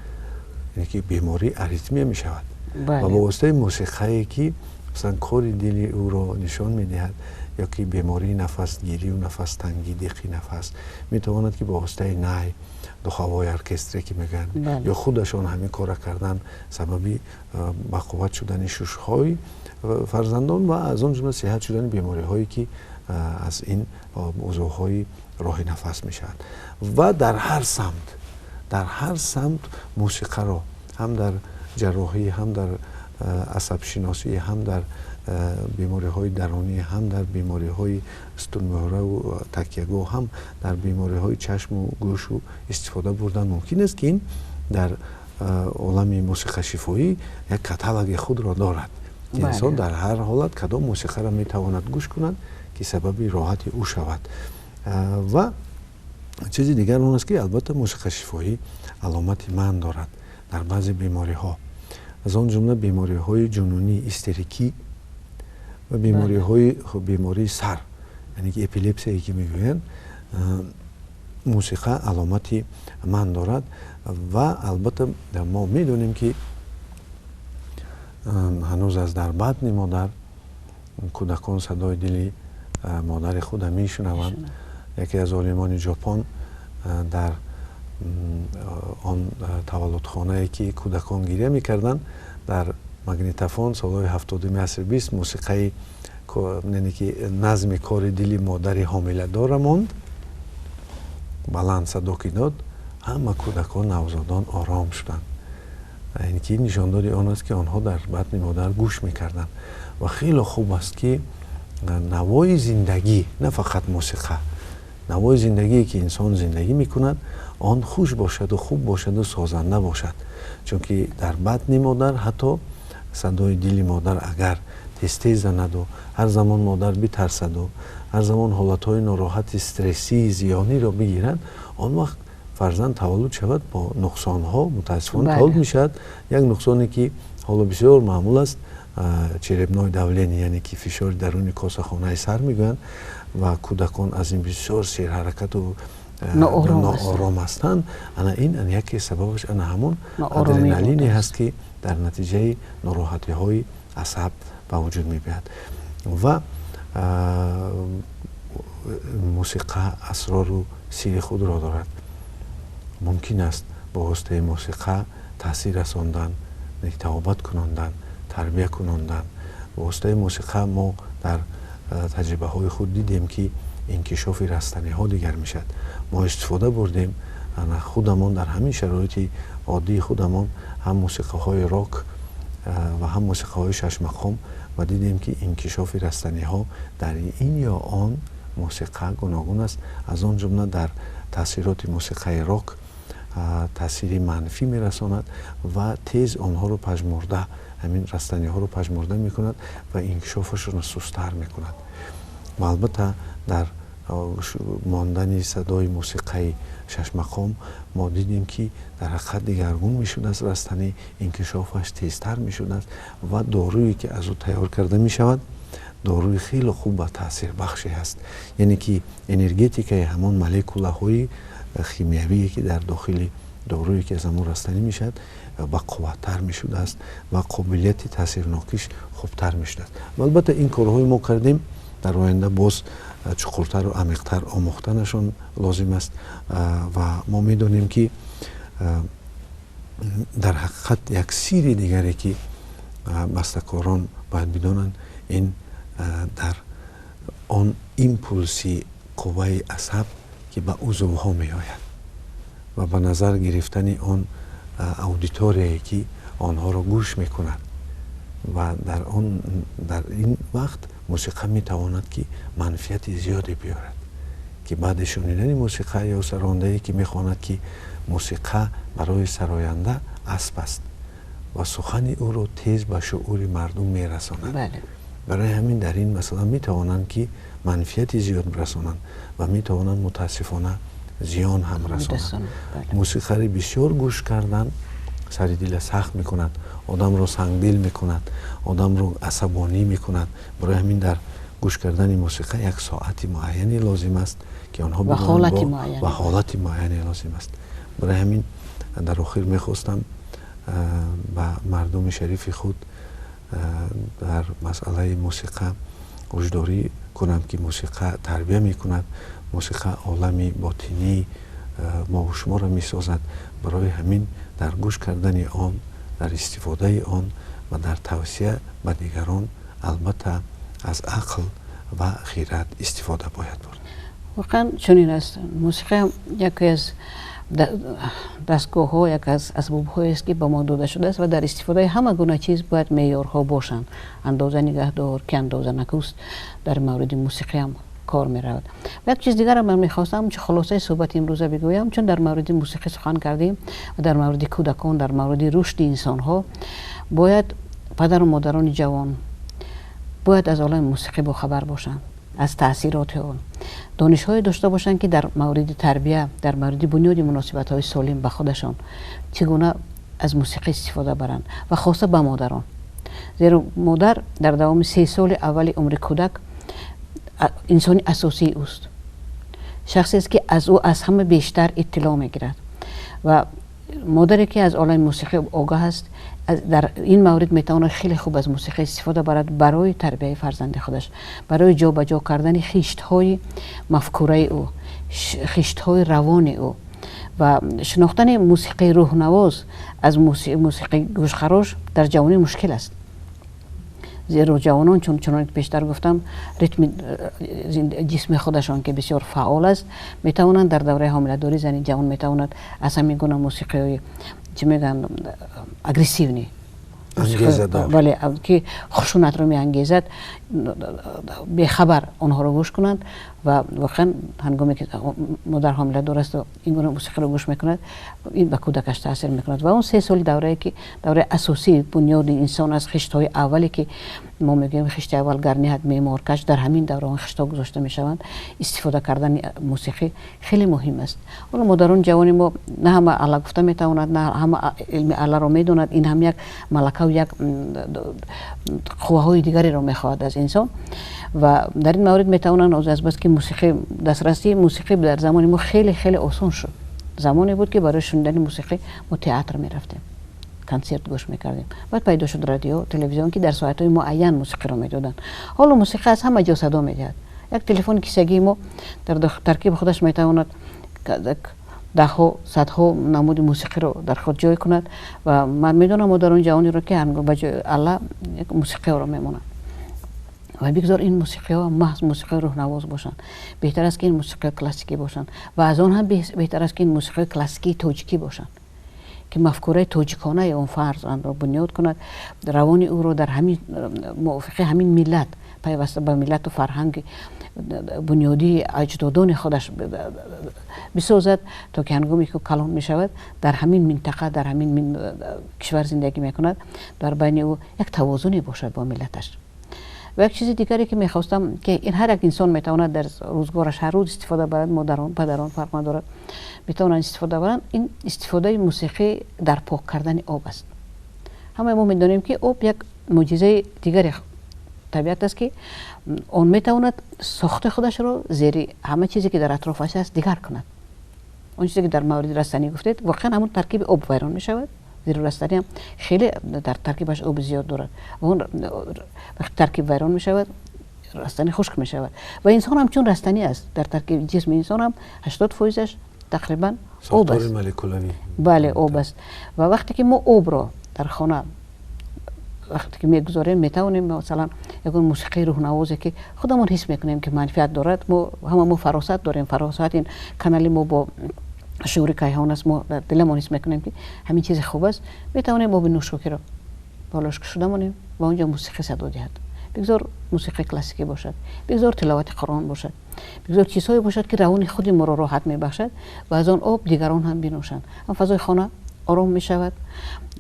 яъне ки бемории аритмия мешавад. Ва бо воситаи мусиқае ки масалан кори дили ӯро нишон медиҳад ё ки бемории нафасгирию нафастангӣ, диқи нафас, метавонад ки бо воситаи най, духовой оркестре ки мегӯянд, ё худашон ҳамин кора кардан сабаби бақувват шудани шушҳои фарзандон ва аз он ҷумла сиҳат шудани бемориҳое ки аз ин узвҳои роҳи нафас мешавад. Ва дар ҳар самт мусиқаро ҳам дар ҷарроҳӣ, ҳам дар асабшиносӣ, ҳам дар бемориҳои дарунӣ, ҳам дар бемориҳои сутунмуҳраву такягоҳ, ҳам дар бемориҳои чашму гӯшу истифода бурдан мумкин аст, ки ин дар олами мусиқашифоӣ як каталоги худро дорад. Инсон дар ҳар ҳолат кадом мусиқаро метавонад гӯш кунад ки сабаби роҳати ӯ шавад. Ва чизи дигар он аст ки албатта мусиқашифоӣ аломати ман дорад дар баъзе бемориҳо, аз он ҷумла бемориҳои ҷунунӣ, истерикӣ ва бемориҳои бемории сар, яъне ки эпилепсияе ки мегӯянд, мусиқа аломати ман дорад. Ва албатта мо медонем ки ҳанӯз аз дар батни модар кӯдакон садои дили модари худа мешунаванд. Яке аз олимони Ҷопон дар он таваллудхонае ки кӯдакон гиря мекарданд, дар магнитофон солҳои 70-уми асри 20 мусиқаи яъне ки назми кори дили модари ҳомиладора монд, баланд садо ки дод, ҳама кӯдакон навзодон ором шуданд. Яъне ки нишондоди он аст ки онҳо дар батни модар гӯш мекарданд. Ва хеле хуб аст ки навои зиндагӣ, на фақат мусиқа, навои зиндагие ки инсон зиндагӣ мекунад, он хуш бошаду хуб бошаду созанда бошад. Чунки дар батни модар ҳатто садои дили модар агар тез-тез занаду ҳар замон модар битарсаду ҳар замон ҳолатҳои нороҳати стрессии зиёниро бигирад, он вақт фарзанд таваллуд шавад бо нуқсонҳо мутаассифона таваллуд мешавад. Як нуқсоне ки ҳоло бисёр маъмул аст, черепное давление, яъне ки фишори даруни косахонаи сар мегӯянд, ва кӯдакон аз ин бисёр серҳаракату ноором ҳастанд. Ана ин яке сабабаш ана ҳамон адреналине ҳаст ки дар натиҷаи нороҳатиҳои асаб ба вуҷуд мебиёяд. Ва мусиқа асрору сири худро дорад. Мумкин аст бо воситаи мусиқа таъсир расондан, тавобат кунондан, тарбия кунондан. Бо воситаи мусиқа мо дар таҷрибаҳои худ дидем ки инкишофи растаниҳо дигар мешавад. Мо истифода бурдем худамон дар ҳамин шароити оддии худамон ҳам мусиқаҳои рок ва ҳам мусиқаҳои шашмақом ва дидем ки инкишофи растаниҳо дар ин ё он мусиқа гуногун аст. Аз он ҷумла дар таъсироти мусиқаи рок таъсири манфӣ мерасонад ва тез онҳоро пажмурда, ҳамин растаниҳоро пажмурда мекунад ва инкишофашонро сустар мекунад. Ва албатта дар мондани садои мусиқаи шашмақом мо дидем ки дар ҳақиқат дигаргун мешудааст растанӣ, инкишофаш тезтар мешудааст ва доруе ки аз ӯ тайёр карда мешавад доруи хеле хуб ва таъсирбахше ҳаст. Яъне ки энергетикаи ҳамон молекулаҳои химиявие ки дар дохили доруе ки аз ҳамон растанӣ мешавад бақувваттар мешудааст ва қобилияти таъсирнокиш хубтар мешудааст. Ва албатта ин корҳои мо кардем Дар оянда боз чуқуртару амиқтар омӯхтанашон лозим аст. Ва мо медонем, ки дар ҳақиқат як сирри дигаре, ки бастакорон бояд бидонанд, ин дар он импулси қувваи асаб, ки ба узвҳо меояд, ва ба назар гирифтани он аудиторияе, ки онҳоро гӯш мекунад, ва дар ин вақт мусиқа метавонад, ки манфиати зиёде биёрад, ки баъди шунидани мусиқа ё сарондае, ки мехонад, ки мусиқа барои сароянда асб аст ва сухани ӯро тез ба шуури мардум мерасонад. Барои ҳамин дар ин масъала метавонанд, ки манфиати зиёд расонанд ва метавонанд, мутаассифона, зиён ҳам расонанд. Мусиқари бисёр гӯш кардан сари дила сахт мекунад, одамро сангдил мекунад, одамро асабонӣ мекунад. Барои ҳамин дар гӯш кардани мусиқа як соати муайяне лозим аст, ки онҳо ва ҳолати муайяне лозим аст. Барои ҳамин дар охир мехостам ба мардуми шарифи худ дар масъалаи мусиқа ҳушдорӣ кунам, ки мусиқа тарбия мекунад, мусиқа олами ботинии мову шуморо месозад. Барои ҳамин дар гӯш кардани он, дар истифодаи он ва дар тавсия ба дигарон албатта аз ақл ва хират истифода бояд бурд. Воқеан чунин аст. Мусиқа яке аз дастгоҳҳо, як аз асбобҳоест, ки ба мо дода шудааст, ва дар истифодаи ҳама гуна чиз бояд меъёрҳо бошанд. Андоза нигаҳдор, ки андоза накӯст, дар мавриди мусиқиам кор меравад. Ва як чиз дигарам ман мехостам чӣ хулосаи суҳбати имрӯза бигӯям, чун дар мавриди мусиқӣ сухан кардем ва дар мавриди кӯдакон, дар мавриди рушди инсонҳо, бояд падару модарони ҷавон бояд аз олами мусиқӣ бохабар бошанд, аз таъсироти он донишҳое дошта бошанд, ки дар мавриди тарбия, дар мавриди бунёди муносибатҳои солим ба худашон чӣ гуна аз мусиқӣ истифода баранд, ва хоса ба модарон, зеро модар дар давоми 3 соли аввали умри кӯдак инсони асосии ӯст, шахсест, ки аз ӯ аз ҳама бештар иттилоъ мегирад. Ва модаре, ки аз олами мусиқӣ огаҳ аст, дар ин маврид метавонад хеле хуб аз мусиқӣ истифода барад барои тарбияи фарзанди худаш, барои ҷобаҷо кардани хиштҳои мафкураи ӯ, хиштҳои равони ӯ. Ва шинохтани мусиқии рӯҳнавоз аз мусиқии гӯшхарош дар ҷавонӣ мушкил аст, зеро ҷавонон, чун чуноне ки пештар гуфтам, ритми ҷисми худашон, ки бисёр фаъол аст, метавонанд дар давраи ҳомиладорӣ зани ҷавон метавонад аз ҳамин гуна мусиқиҳои, чӣ мегӯянд, агрессивный, бале, ки хушунатро меангезад, бехабар онҳоро гӯш кунанд. Ва воқеан ҳангоме ки модар ҳомиладор асту ин гуна мусиқиро гӯш мекунад, ин ба кӯдакаш таъсир мекунад. Ва он 3 соли даврае, ки давраи асосии бунёди инсон аст, хиштҳои аввале, ки мо мегӯем, хишти аввал гар ниҳад меъмор каҷ, дар ҳамин давра он хиштҳо гузошта мешаванд, истифода кардани мусиқӣ хеле муҳим аст. Ҳоло модарони ҷавони мо на ҳама ала гуфта метавонад, на ҳама илми аларо медонад. Ин ҳам як малакаву як қувваҳои дигареро мехоҳад аз инсон. Ва дар ин маврид метавонанд, азбаски мусиқӣ, дастрасии мусиқӣ дар замони мо хеле хеле осон шуд. Замоне буд, ки барои шунидани мусиқӣ мо театр мерафтем, консерт гӯш мекардем. Баъд пайдо шуд радио, телевизион, ки дар соатҳои муайян мусиқиро медоданд. Ҳоло мусиқӣ аз ҳама ҷо садо медиҳад. Як телефони кисагии мо дар таркиби худаш метавонад даҳҳо, садҳо намуди мусиқиро дар худ ҷой кунад. Ва ман медонам модарони ҷавонеро, ки ба ҷои алла мусиқиҳоро мемонанд. Ва бигзор ин мусиқиҳо маҳз мусиқиҳои рӯҳнавоз бошанд. Беҳтар аст, ки ин мусиқиҳои классикӣ бошанд, ва аз он ҳам беҳтар аст, ки ин мусиқиҳои классикии тоҷикӣ бошанд, ки мафкураи тоҷиконаи он фарзандро бунёд кунад, равони ӯро дар ҳамин мувофиқи ҳамин миллат, пайваста ба миллату фарҳанги бунёдии аҷдодони худаш бисозад, то ки ҳангоме ки калон мешавад, дар ҳамин минтақа, дар ҳамин кишвар зиндагӣ мекунад, дар байни ӯ як тавозуне бошад бо миллаташ. Ва як чизи дигаре, ки мехостам, ки ин ҳар як инсон метавонад дар рӯзгораш ҳар рӯз истифода барад, модарон, падарон, фарқ надорад, метавонанд истифода баранд, ин истифодаи мусиқӣ дар пок кардани об аст. Ҳамаи мо медонем, ки об як мӯъҷизаи дигари табиат аст, ки он метавонад сохти худашро зери ҳама чизе, ки дар атрофаш аст, дигар кунад. Он чизе, ки дар мавриди растанӣ гуфтед, воқеан ҳамон таркиби об вайрон мешавад, зеро растанӣ ҳам хеле дар таркибаш оби зиёд дорад ва он вақти таркиб вайрон мешавад. Растанӣ хушк мешавад ва инсон ҳам чун растанӣ аст. Дар таркиби ҷисми инсон ҳам 80%-аш тақрибан об аст. Бале, об аст. Ва вақте ки мо обро дар хона вақте ки мегузорем, метавонем масалан ягон мусиқии рӯҳнавозе, ки худамон ҳис мекунем, ки манфиат дорад. Мо ҳама мо фаросат дорем, фаросат ин канали мо бо шуури кайҳон аст. Мо дар диламон ҳис мекунем, ки ҳамин чизи хуб аст. Метавонем оби нӯшокиро болош кушода монем ва онҷо мусиқӣ садо диҳад. Бигзор мусиқии классикӣ бошад, бигзор тиловати Қуръон бошад, бигзор чизҳое бошад, ки равони худи моро роҳат мебахшад ва аз он об дигарон ҳам бинӯшанд. Ҳам фазои хона ором мешавад,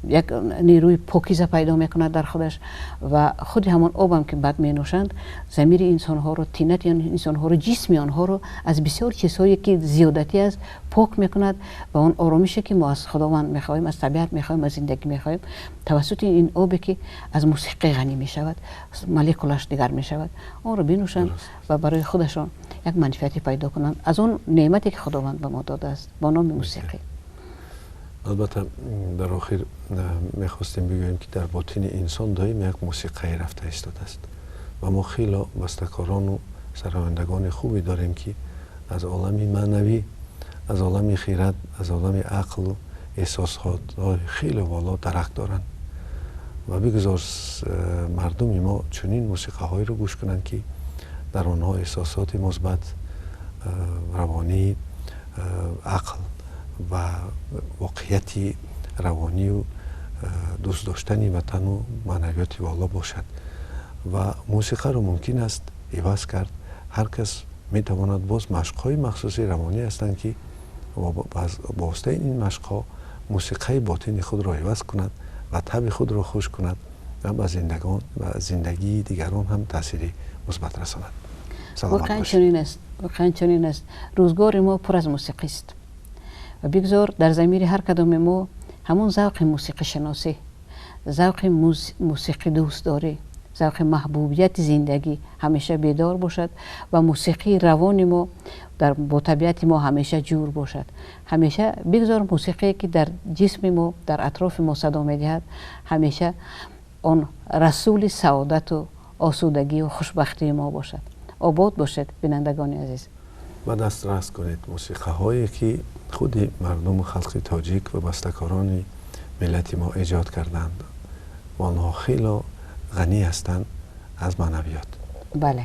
як нерӯи покиза пайдо мекунад дар худаш ва худи ҳамон обам, ки баъд менӯшанд, замири инсонҳоро, тинати инсонҳоро, ҷисми онҳоро аз бисёр чизҳое, ки зиёдатӣ аст, пок мекунад ва он оромише, ки мо аз Худованд мехоҳем, аз табиат мехоҳем, аз зиндагӣ мехоҳем, тавассути ин обе, ки аз мусиқӣ ғанӣ мешавад, молекулаш дигар мешавад, онро бинӯшанд ва барои худашон як манфиате пайдо кунанд аз он неъмате, ки Худованд ба мо додааст бо номи мусиқӣ. Албатта, дар охир мехостем бигӯем, ки дар ботини инсон доим як мусиқае рафта истодааст ва мо хело бастакорону сарояндагони хубе дорем, ки аз олами маънавӣ, аз олами хирад, аз олами ақлу эҳсосотҳои хеле воло дарак доранд ва бигузор мардуми мо чунин мусиқаҳоеро гӯш кунанд, ки дар онҳо эҳсосоти мусбат, равонӣ, ақл ва воқеияти равонию дӯст доштани ватану маънавиёти воло бошад. Ва мусиқаро мумкин аст иваз кард. Ҳар кас метавонад. Боз машқҳои махсуси равонӣ ҳастанд, ки бо воситаи ин машқҳо мусиқаи ботини худро иваз кунад ва табъи худро хуш кунад ва ба зиндагон ва зиндагии дигарон ҳам таъсири мусбат расонад. Воқеан чунин аст, воқеан чунин аст. Рӯзгори мо пур аз мусиқист ва бигзор дар замири ҳар кадоми мо ҳамон завқи мусиқишиносӣ, завқи мусиқӣ дӯстдорӣ, завқи маҳбубияти зиндагӣ ҳамеша бедор бошад ва мусиқии равони мо бо табиати мо ҳамеша ҷур бошад. Ҳамеша бигзор мусиқие, ки дар ҷисми мо, дар атрофи мо садо медиҳад, ҳамеша он расули саодату осудагию хушбахтии мо бошад. Обод бошед, бинандагони азиз. Ба дастрас кунед мусиқаҳое, ки худи мардуму халқи тоҷик ва бастакорони миллати мо эҷод карданд ва онҳо хело ғанӣ ҳастанд аз маънавиёт. Бале.